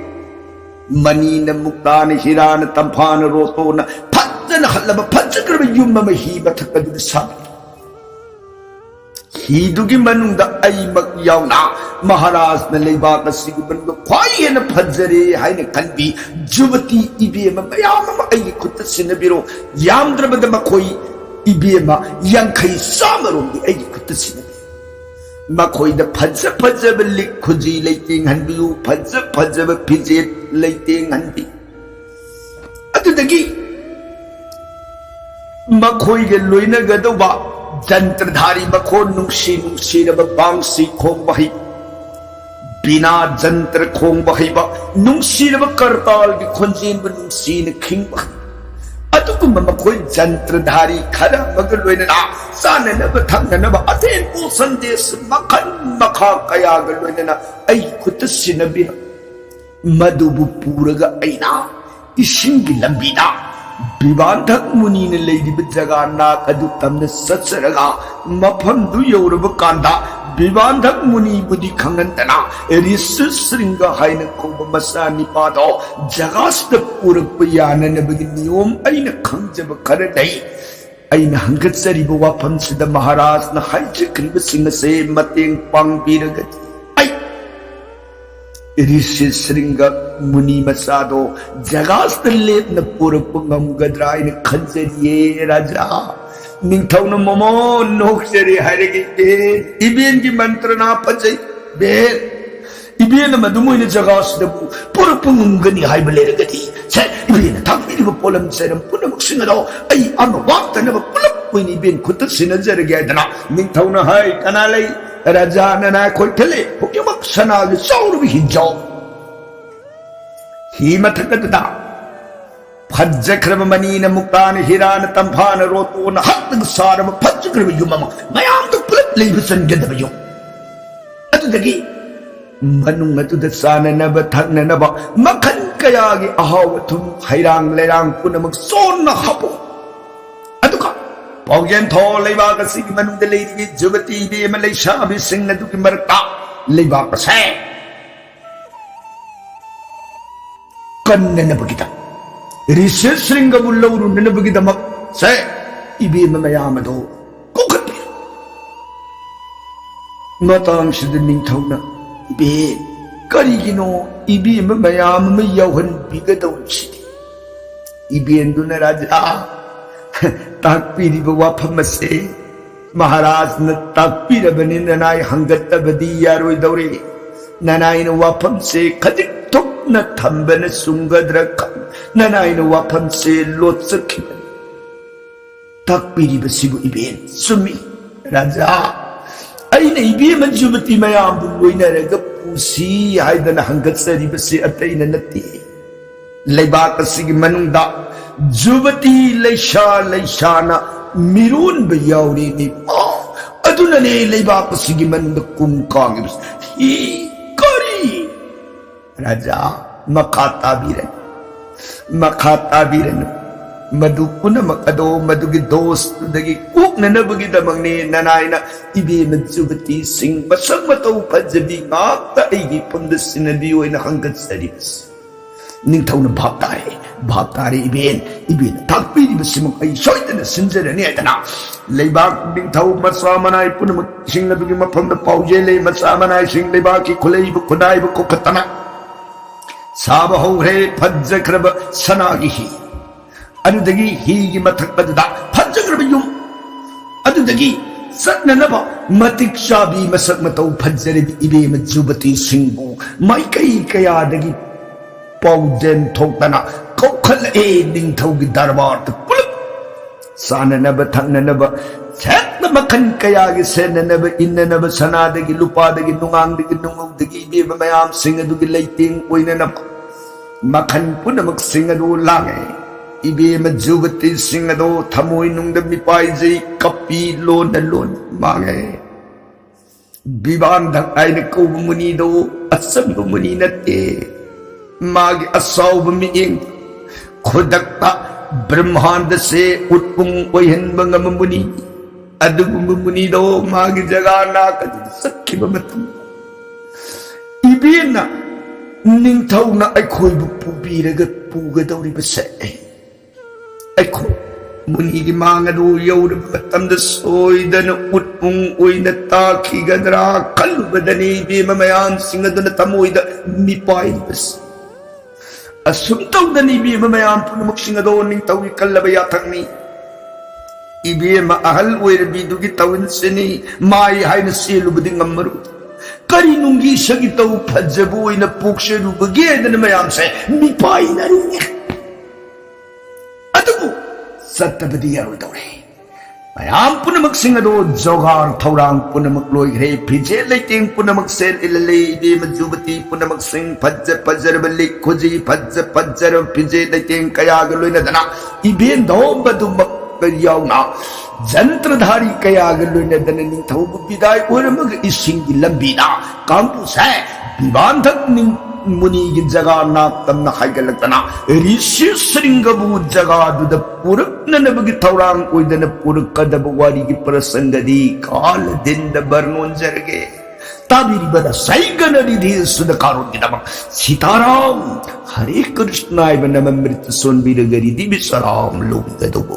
ꯃꯅꯤꯅ, ꯃꯨꯛꯇꯥꯅ, ꯍꯤꯔꯥꯅ, ꯇꯝꯐꯥꯅ, ꯔꯣꯇꯣꯅ ꯐꯖꯅ ꯍꯠꯂꯕ ꯐꯖꯈ꯭ꯔꯕ ꯌꯨꯝ ꯑꯃ ꯍꯤ ꯃꯊꯛ ꯑꯗꯨꯗ ꯁꯥꯕꯤ꯫ ꯍꯤꯗꯨꯒꯤ ꯃꯅꯨꯡꯗ ꯑꯩꯃꯛ ꯌꯥꯎꯅ ꯃꯍꯥꯔꯥꯖꯅ ꯂꯩꯕꯥꯛ ꯑꯁꯤꯒꯤ ꯃꯅꯨꯡꯗ ꯈ꯭ꯋꯥꯏ ꯍꯦꯟꯅ ꯐꯖꯔꯦ ꯍꯥꯏꯅ ꯈꯟꯕꯤ ꯖꯨꯕꯇꯤ ꯏꯕꯦꯝꯃ ꯃꯌꯥꯝ ꯑꯃ ꯑꯩꯒꯤ ꯈꯨꯠꯇ ꯁꯤꯟꯅꯕꯤꯔꯣ꯫ ꯌꯥꯝꯗ꯭ꯔꯕꯗ ꯃꯈꯣꯏ ꯏꯕꯦꯝꯃ ꯌꯥꯡꯈꯩ ꯆꯥꯝꯃꯔꯣꯝꯗꯤ ꯑꯩꯒꯤ ꯈꯨꯠꯇ ꯁꯤꯟꯅꯕꯤꯔꯣ꯫ ꯃꯈꯣꯏꯗ ꯐꯖ ꯐꯖꯕ ꯂꯤꯛ ꯈꯨꯖꯤ ꯂꯩꯇꯦꯡꯍꯟꯕꯤꯌꯨ, ꯐꯖ ꯐꯖꯕ ꯐꯤꯖꯦꯠ ꯂꯩꯇꯦꯡꯍꯟꯕꯤꯌꯨ꯫ ꯑꯗꯨꯗꯒꯤ ꯃꯈꯣꯏꯒ ꯂꯣꯏꯅꯒꯗꯧꯕ ꯖꯟꯇ꯭ꯔꯙꯥꯔꯤ ꯃꯈꯣꯟ ꯅꯨꯡꯁꯤ ꯅꯨꯡꯁꯤꯔꯕ ꯕꯥꯡꯁꯤ ꯈꯣꯡꯕ ꯍꯩꯕ, ꯕꯤꯅꯥ ꯖꯟꯇ꯭ꯔ ꯈꯣꯡꯕ ꯍꯩꯕ, ꯅꯨꯡꯁꯤꯔꯕ ꯀꯔꯇꯥꯜꯒꯤ ꯈꯣꯟꯖꯦꯜꯕꯨ ꯅꯨꯡꯁꯤꯅ ꯈꯤꯡꯕ ꯍꯩꯕ, ꯑꯗꯨꯒꯨꯝꯕ ꯃꯈꯣꯏ ꯖꯟꯇ꯭ꯔꯙꯥꯔꯤ ꯈꯔ ꯑꯃꯒ ꯂꯣꯏꯅꯅ ꯆꯥꯅꯅꯕ ꯊꯛꯅꯅꯕ ꯑꯊꯦꯟ ꯄꯣꯠ ꯁꯟꯗꯦꯁ ꯃꯈꯜ ꯃꯈꯥ ꯀꯌꯥꯒ ꯂꯣꯏꯅꯅ ꯑꯩꯒꯤ ꯈꯨꯠꯇ ꯁꯤꯟꯅꯕꯤꯔꯝꯃꯤ꯫ ꯃꯗꯨꯕꯨ ꯄꯨꯔꯒ ꯑꯩꯅ ꯏꯁꯤꯡꯒꯤ ꯂꯝꯕꯤꯗ ꯕꯤꯕꯥꯟꯙꯛ ꯃꯨꯅꯤꯅ ꯂꯩꯔꯤꯕ ꯖꯒꯥ ꯅꯥꯛ ꯑꯗꯨ ꯇꯝꯅ ꯆꯠꯆꯔꯒ ꯃꯐꯝꯗꯨ ꯌꯧꯔꯕ ꯀꯥꯟꯗ ꯕꯤꯕꯥꯟꯙꯛ ꯃꯨꯅꯤꯕꯨꯗꯤ ꯈꯪꯍꯟꯗꯅ ꯔꯤꯁꯤ ꯁ꯭ꯔꯤꯡꯒ ꯍꯥꯏꯅ ꯀꯧꯕ ꯃꯆꯥ ꯅꯤꯄꯥꯗꯣ ꯖꯒꯥꯁꯤꯗ ꯄꯨꯔꯛꯄ ꯌꯥꯅꯅꯕꯒꯤ ꯅꯤꯌꯣꯝ ꯑꯩꯅ ꯈꯪꯖꯕ ꯈꯔ ꯂꯩ꯫ ꯑꯩꯅ ꯍꯪꯒꯠꯆꯔꯤꯕ ꯋꯥꯐꯝꯁꯤꯗ ꯃꯍꯥꯔꯥꯖꯅ ꯍꯥꯏꯖꯈ꯭ꯔꯤꯕꯁꯤꯡ ꯑꯁꯦ ꯃꯇꯦꯡ ꯄꯥꯡꯕꯤꯔꯒꯗꯤ ꯑꯩ ꯔꯤꯁꯤ ꯁ꯭ꯔꯤꯡꯒ ꯃꯨꯅꯤ ꯃꯆꯥꯗꯣ ꯖꯒꯥꯁꯤꯗ ꯂꯦꯞꯅ ꯄꯨꯔꯛꯄ ꯉꯝꯒꯗ꯭ꯔꯥ ꯍꯥꯏꯅ ꯈꯟꯖꯔꯤꯌꯦ ꯔꯥꯖꯥ꯫ ꯅꯤꯡꯊꯧꯅ ꯃꯃꯣꯟ ꯅꯣꯛꯆꯔꯤ ꯍꯥꯏꯔꯒ, "ꯏꯕꯦꯟ, ꯏꯕꯦꯟꯒꯤ ꯃꯟꯇ꯭ꯔꯅꯥ ꯐꯖꯩ꯫ ꯏꯕꯦꯟ, ꯏꯕꯦꯟꯅ ꯃꯗꯨꯝ ꯑꯣꯏꯅ ꯖꯒꯥꯁꯤꯗꯕꯨ ꯄꯨꯔꯛꯄ ꯉꯝꯒꯅꯤ ꯍꯥꯏꯕ ꯂꯩꯔꯒꯗꯤ, ꯁꯦ, ꯏꯕꯦꯟꯅ ꯊꯥꯛꯄꯤꯔꯤꯕ ꯄꯣꯠꯂꯝ ꯆꯩꯔꯝ ꯄꯨꯝꯅꯃꯛꯁꯤꯡ ꯑꯗꯣ ꯑꯩ ꯑꯃ ꯋꯥꯠꯇꯅꯕ ꯄꯨꯂꯞ ꯑꯣꯏꯅ ꯏꯕꯦꯟ ꯈꯨꯠꯇ ꯁꯤꯟꯅꯖꯔꯒꯦ" ꯍꯥꯏꯗꯅ ꯅꯤꯡꯊꯧꯅ ꯍꯥꯏ꯫ "ꯀꯅꯥ ꯂꯩ?" ꯔꯥꯖꯥꯅ ꯅꯥꯈꯣꯏ ꯊꯤꯜꯂꯤ꯫ ꯍꯧꯖꯤꯛꯃꯛ ꯁꯅꯥꯒꯤ ꯆꯥꯎꯔꯕ ꯍꯤꯖꯥꯎ ꯍꯤ ꯃꯊꯛ ꯑꯗꯨꯗ ꯐꯖꯈ꯭ꯔꯕ ꯃꯅꯤꯅ, ꯃꯨꯛꯇꯥꯅ, ꯍꯤꯔꯥꯅ, ꯇꯝꯐꯥꯅ, ꯔꯣꯇꯣꯅ ꯍꯛꯇꯒ ꯁꯥꯔꯕ ꯐꯖꯈ꯭ꯔꯕ ꯌꯨꯝ ꯑꯃ, ꯃꯌꯥꯝꯗ ꯄꯨꯂꯞ ꯂꯩꯕ ꯆꯟꯒꯗꯕ ꯌꯨꯝ꯫ ꯑꯗꯨꯗꯒꯤ ꯃꯅꯨꯡ ꯑꯗꯨꯗ ꯆꯥꯅꯅꯕ ꯊꯛꯅꯅꯕ ꯃꯈꯜ ꯀꯌꯥꯒꯤ ꯑꯍꯥꯎ ꯑꯊꯨꯝ, ꯍꯩꯔꯥꯡ ꯂꯩꯔꯥꯡ ꯄꯨꯝꯅꯃꯛ ꯆꯣꯟꯅ ꯍꯥꯞꯄꯣ꯫ ꯑꯗꯨꯒ ꯄꯥꯎꯖꯦꯟ ꯊꯣ ꯂꯩꯕꯥꯛ ꯑꯁꯤꯒꯤ ꯃꯅꯨꯡꯗ ꯂꯩꯔꯤꯕ ꯖꯨꯕꯇꯤ ꯏꯕꯦꯝꯃ ꯂꯩꯁꯥꯕꯤꯁꯤꯡ ꯑꯗꯨꯒꯤ ꯃꯔꯛꯇ ꯂꯩꯕꯥꯛ ꯑꯁꯦ ꯀꯟꯅꯅꯕꯒꯤꯗꯃꯛ, ꯔꯤꯁꯦꯁ ꯁ꯭ꯔꯤꯡꯒꯕꯨ ꯂꯧꯔꯨꯅꯅꯕꯒꯤꯗꯃꯛ ꯁꯦ ꯏꯕꯦꯝꯃ ꯃꯌꯥꯝ ꯑꯗꯣ ꯀꯧꯈꯠꯄꯤꯔꯣ꯫ ꯃꯇꯥꯡꯁꯤꯗ ꯅꯤꯡꯊꯧꯅ, "ꯏꯕꯦꯟ, ꯀꯔꯤꯒꯤꯅꯣ ꯏꯕꯦꯝꯃ ꯃꯌꯥꯝ ꯑꯃ ꯌꯥꯎꯍꯟꯕꯤꯒꯗꯧꯔꯤꯁꯤꯗꯤ?" ꯏꯕꯦꯟꯗꯨꯅ, "ꯔꯥꯖꯥ, ꯇꯥꯛꯄꯤꯔꯤꯕ ꯋꯥꯐꯝ ꯑꯁꯦ ꯃꯍꯥꯔꯥꯖꯅ ꯇꯥꯛꯄꯤꯔꯕꯅꯤ, ꯅꯅꯥꯏ ꯍꯪꯒꯠꯇꯕꯗꯤ ꯌꯥꯔꯣꯏꯗꯧꯔꯦ꯫ ꯅꯅꯥꯏꯅ ꯋꯥꯐꯝꯁꯦ ꯈꯖꯤꯛ ꯊꯣꯛꯅ ꯊꯝꯕꯅ ꯆꯨꯝꯒꯗ꯭ꯔꯥ ꯈꯪ-, ꯅꯅꯥꯏꯅ ꯋꯥꯐꯝꯁꯦ ꯂꯣꯠꯆꯈꯤꯕꯅꯤ꯫ ꯇꯥꯛꯄꯤꯔꯤꯕꯁꯤꯕꯨ ꯏꯕꯦꯟ ꯆꯨꯝꯃꯤ꯫ ꯔꯥꯖꯥ, ꯑꯩꯅ ꯏꯕꯦꯝꯃ ꯖꯨꯕꯇꯤ ꯃꯌꯥꯝꯕꯨ ꯂꯣꯏꯅꯔꯒ ꯄꯨꯁꯤ ꯍꯥꯏꯗꯅ ꯍꯪꯒꯠꯆꯔꯤꯕꯁꯤ ꯑꯇꯩꯅ ꯅꯠꯇꯦ꯫ ꯂꯩꯕꯥꯛ ꯑꯁꯤꯒꯤ ꯃꯅꯨꯡꯗ ꯖꯨꯕꯇꯤ ꯂꯩꯁꯥ ꯂꯩꯁꯥꯅ ꯃꯤꯔꯣꯟꯕ ꯌꯥꯎꯔꯤꯅꯤ꯫ ꯑꯗꯨꯅꯅꯦ ꯂꯩꯕꯥꯛ ꯑꯁꯤꯒꯤ ꯃꯅꯨꯡꯗ ꯀꯨꯝ ꯀꯥꯡꯉꯤꯕꯁꯤ꯫ ꯍꯤ ꯀꯔꯤ?" ꯔꯥꯖꯥ, ꯃꯈꯥ ꯇꯥꯕꯤꯔꯅꯨ, ꯃꯈꯥ ꯇꯥꯕꯤꯔꯅꯨ꯫ ꯃꯗꯨ ꯄꯨꯝꯅꯃꯛ ꯑꯗꯣ ꯃꯗꯨꯒꯤ ꯗꯣꯁꯇꯨꯗꯒꯤ ꯀꯣꯛꯅꯅꯕꯒꯤꯗꯃꯛꯅꯦ ꯅꯅꯥꯏꯅ ꯏꯕꯦꯝꯃ ꯖꯨꯕꯇꯤꯁꯤꯡ ꯃꯁꯛ ꯃꯇꯧ ꯐꯖꯕꯤ ꯉꯥꯛꯇ ꯑꯩꯒꯤ ꯏꯐꯝꯗ ꯁꯤꯟꯅꯕꯤꯌꯨ ꯍꯥꯏꯅ ꯍꯪꯒꯠꯆꯔꯤꯕꯁꯤ꯫ ꯅꯤꯡꯊꯧꯅ, "ꯚꯥꯞ ꯇꯥꯔꯦ, ꯚꯥꯞ ꯇꯥꯔꯦ ꯏꯕꯦꯟ, ꯏꯕꯦꯟꯅ ꯇꯥꯛꯄꯤꯔꯤꯕꯁꯤꯃꯛ ꯑꯩ ꯁꯣꯏꯗꯅ ꯁꯤꯟꯖꯔꯅꯤ" ꯍꯥꯏꯗꯅ ꯂꯩꯕꯥꯛ ꯅꯤꯡꯊꯧ ꯃꯆꯥ ꯃꯅꯥꯏ ꯄꯨꯝꯅꯃꯛꯁꯤꯡ ꯑꯗꯨꯒꯤ ꯃꯐꯝꯗ ꯄꯥꯎꯖꯦꯜꯂꯦ꯫ ꯃꯆꯥ ꯃꯅꯥꯏꯁꯤꯡ ꯂꯩꯕꯥꯛꯀꯤ ꯈꯨꯠꯂꯩꯕ ꯈꯨꯠꯅꯥꯏꯕ ꯀꯣꯛꯈꯠꯇꯅ ꯁꯥꯕ ꯍꯧꯈ꯭ꯔꯦ ꯐꯖꯈ꯭ꯔꯕ ꯁꯅꯥꯒꯤ ꯍꯤ꯫ ꯑꯗꯨꯗꯒꯤ ꯍꯤꯒꯤ ꯃꯊꯛ ꯑꯗꯨꯗ ꯐꯖꯈ꯭ꯔꯕ ꯌꯨꯝ꯫ ꯑꯗꯨꯗꯒꯤ ꯆꯠꯅꯅꯕ ꯃꯇꯤꯛ ꯆꯥꯕꯤ ꯃꯁꯛ ꯃꯇꯧ ꯐꯖꯔꯕꯤ ꯏꯕꯦꯝꯃ ꯖꯨꯕꯇꯤꯁꯤꯡꯕꯨ ꯃꯥꯏꯀꯩ ꯀꯌꯥꯗꯒꯤ ꯄꯥꯎꯖꯦꯜ ꯊꯣꯛꯇꯅ ꯀꯧꯈꯠꯂꯛꯑꯦ ꯅꯤꯡꯊꯧꯒꯤ ꯗꯔꯕꯥꯔꯗ ꯄꯨꯂꯞ꯫ ꯆꯥꯅꯅꯕ ꯊꯛꯅꯅꯕ ꯍꯦꯛꯇ ꯃꯈꯜ ꯀꯌꯥꯒꯤ ꯁꯦꯠꯅꯅꯕ ꯏꯟꯅꯅꯕ ꯁꯅꯥꯗꯒꯤ ꯂꯨꯄꯥꯗꯒꯤ ꯅꯨꯡꯉꯥꯡꯗꯒꯤ ꯅꯨꯡꯉꯧꯗꯒꯤ ꯏꯕꯦꯝꯃ ꯃꯌꯥꯝꯁꯤꯡ ꯑꯗꯨꯒꯤ ꯂꯩꯇꯦꯡ ꯑꯣꯏꯅꯅꯕ ꯃꯈꯜ ꯄꯨꯝꯅꯃꯛꯁꯤꯡ ꯑꯗꯨ ꯂꯥꯡꯉꯦ꯫ ꯏꯕꯦꯝꯃ ꯖꯨꯕꯇꯤꯁꯤꯡ ꯑꯗꯣ ꯊꯃꯣꯏꯅꯨꯡꯗ ꯃꯤꯄꯥꯏꯖꯩ, ꯀꯞꯄꯤ ꯂꯣꯟꯅ ꯂꯣꯟꯅ ꯃꯥꯡꯉꯦ꯫ ꯕꯤꯕꯥꯟꯗꯛ ꯍꯥꯏꯅ ꯀꯧꯕ ꯃꯨꯅꯤꯗꯣ ꯑꯆꯝꯕ ꯃꯨꯅꯤ ꯅꯠꯇꯦ꯫ ꯃꯥꯒꯤ ꯑꯁꯥꯎꯕ ꯃꯤꯠꯌꯦꯡ, ꯈꯨꯗꯛꯇ ꯕ꯭ꯔꯍ꯭ꯃꯥꯟꯗꯁꯦ ꯎꯠꯄꯨꯡ ꯑꯣꯏꯍꯟꯕ ꯉꯝꯕ ꯃꯨꯅꯤ꯫ ꯑꯗꯨꯒꯨꯝꯕ ꯃꯨꯅꯤꯗꯣ ꯃꯥꯒꯤ ꯖꯒꯥ ꯅꯥꯛ ꯑꯗꯨꯗ ꯆꯠꯈꯤꯕ ꯃꯇꯝ, ꯏꯕꯦꯟꯅ ꯅꯤꯡꯊꯧꯅ ꯑꯩꯈꯣꯏꯕꯨ ꯄꯨꯕꯤꯔꯒ ꯄꯨꯒꯗꯧꯔꯤꯕꯁꯦ, ꯑꯩꯈꯣꯏ ꯃꯨꯅꯤꯒꯤ ꯃꯥꯡ ꯑꯗꯨ ꯌꯧꯔꯕ ꯃꯇꯝꯗ ꯁꯣꯏꯗꯅ ꯎꯠꯄꯨꯡ ꯑꯣꯏꯅ ꯇꯥꯈꯤꯒꯗ꯭ꯔꯥ ꯈꯜꯂꯨꯕꯗꯅꯤ ꯏꯕꯦꯝꯃ ꯃꯌꯥꯝꯁꯤꯡ ꯑꯗꯨꯅ ꯊꯃꯣꯏꯗ ꯃꯤꯄꯥꯏꯔꯤꯕꯁꯤ꯫ ꯑꯁꯨꯝ ꯇꯧꯗꯅ ꯏꯕꯦꯝꯃ ꯃꯌꯥꯝ ꯄꯨꯝꯅꯃꯛꯁꯤꯡ ꯑꯗꯣ ꯅꯤꯡꯊꯧꯒꯤ ꯀꯜꯂꯕ ꯌꯥꯊꯪꯅꯤ꯫ ꯏꯕꯦꯝꯃ ꯑꯍꯜ ꯑꯣꯏꯔꯕꯤꯗꯨꯒꯤ ꯇꯧꯏꯟꯁꯤꯅꯤ, ꯃꯥꯏ ꯍꯥꯏꯅ ꯆꯦꯜꯂꯨꯕꯗꯤ ꯉꯝꯃꯔꯣꯏ꯫ ꯀꯔꯤ ꯅꯨꯡꯒꯤ ꯏꯁꯛ ꯏꯇꯧ ꯐꯖꯕ ꯑꯣꯏꯅ ꯄꯣꯛꯆꯔꯨꯕꯒꯦ ꯍꯥꯏꯗꯅ ꯃꯌꯥꯝꯁꯦ ꯃꯤꯄꯥꯏꯅꯔꯤꯅꯦ꯫ ꯑꯗꯨꯕꯨ ꯆꯠꯇꯕꯗꯤ ꯌꯥꯔꯣꯏꯗꯧꯔꯦ꯫ ꯃꯌꯥꯝ ꯄꯨꯝꯅꯃꯛꯁꯤꯡ ꯑꯗꯣ ꯖꯣꯒꯥꯔ ꯊꯧꯔꯥꯡ ꯄꯨꯝꯅꯃꯛ ꯂꯣꯏꯈ꯭ꯔꯦ꯫ ꯐꯤꯖꯦꯠ ꯂꯩꯇꯦꯡ ꯄꯨꯝꯅꯃꯛ ꯁꯦꯠ ꯏꯜꯍꯜꯂꯦ꯫ ꯏꯕꯦꯝꯃ ꯖꯨꯕꯇꯤ ꯄꯨꯝꯅꯃꯛꯁꯤꯡ ꯐꯖ ꯐꯖꯔꯕ ꯂꯤꯛ ꯈꯨꯖꯤ, ꯐꯖ ꯐꯖꯔꯕ ꯐꯤꯖꯦꯠ ꯂꯩꯇꯦꯡ ꯀꯌꯥꯒ ꯂꯣꯏꯅꯗꯅ ꯏꯕꯦꯟꯗꯣ ꯃꯗꯨꯃꯛ ꯌꯥꯎꯅ ꯖꯟꯇ꯭ꯔꯙꯥꯔꯤ ꯀꯌꯥꯒ ꯂꯣꯏꯅꯗꯅ ꯅꯤꯡꯊꯧꯕꯨ ꯕꯤꯗꯥꯏ ꯑꯣꯏꯔꯝꯃꯒ ꯏꯁꯤꯡꯒꯤ ꯂꯝꯕꯤꯗ ꯀꯥꯡꯕꯨꯁꯦ ꯕꯤꯕꯥꯟꯊꯛ ꯅꯤꯡ-, ꯃꯨꯅꯤꯒꯤ ꯖꯒꯥ ꯅꯥꯛꯇꯝꯅ ꯍꯥꯏꯒꯠꯂꯛꯇꯅ ꯔꯤꯁꯤ ꯁ꯭ꯔꯤꯡꯒꯕꯨ ꯖꯒꯥꯗꯨꯗ ꯄꯨꯔꯛꯅꯅꯕꯒꯤ ꯊꯧꯔꯥꯡ ꯑꯣꯏꯗꯅ ꯄꯨꯔꯛꯀꯗꯕ ꯋꯥꯔꯤꯒꯤ ꯄ꯭ꯔꯁꯪꯒꯗꯤ ꯀꯥꯂꯗꯤꯟꯗ ꯕꯔꯅꯣꯟꯖꯔꯒꯦ꯫ ꯇꯥꯕꯤꯔꯤꯕ ꯔꯁꯩꯒꯅ ꯔꯤꯙꯤ ꯁꯨꯗꯀꯥꯔꯣꯟꯒꯤꯗꯃꯛ ꯁꯤꯇꯥꯔꯥꯝ ꯍꯔꯦ ꯀ꯭ꯔꯤꯁꯅ ꯍꯥꯏꯕ ꯅꯃꯃ꯭ꯔꯤꯇ ꯁꯣꯟꯕꯤꯔꯒ ꯔꯤꯙꯤ ꯕꯤꯁꯔꯥꯝ ꯂꯧꯕꯤꯒꯗꯧꯕ꯫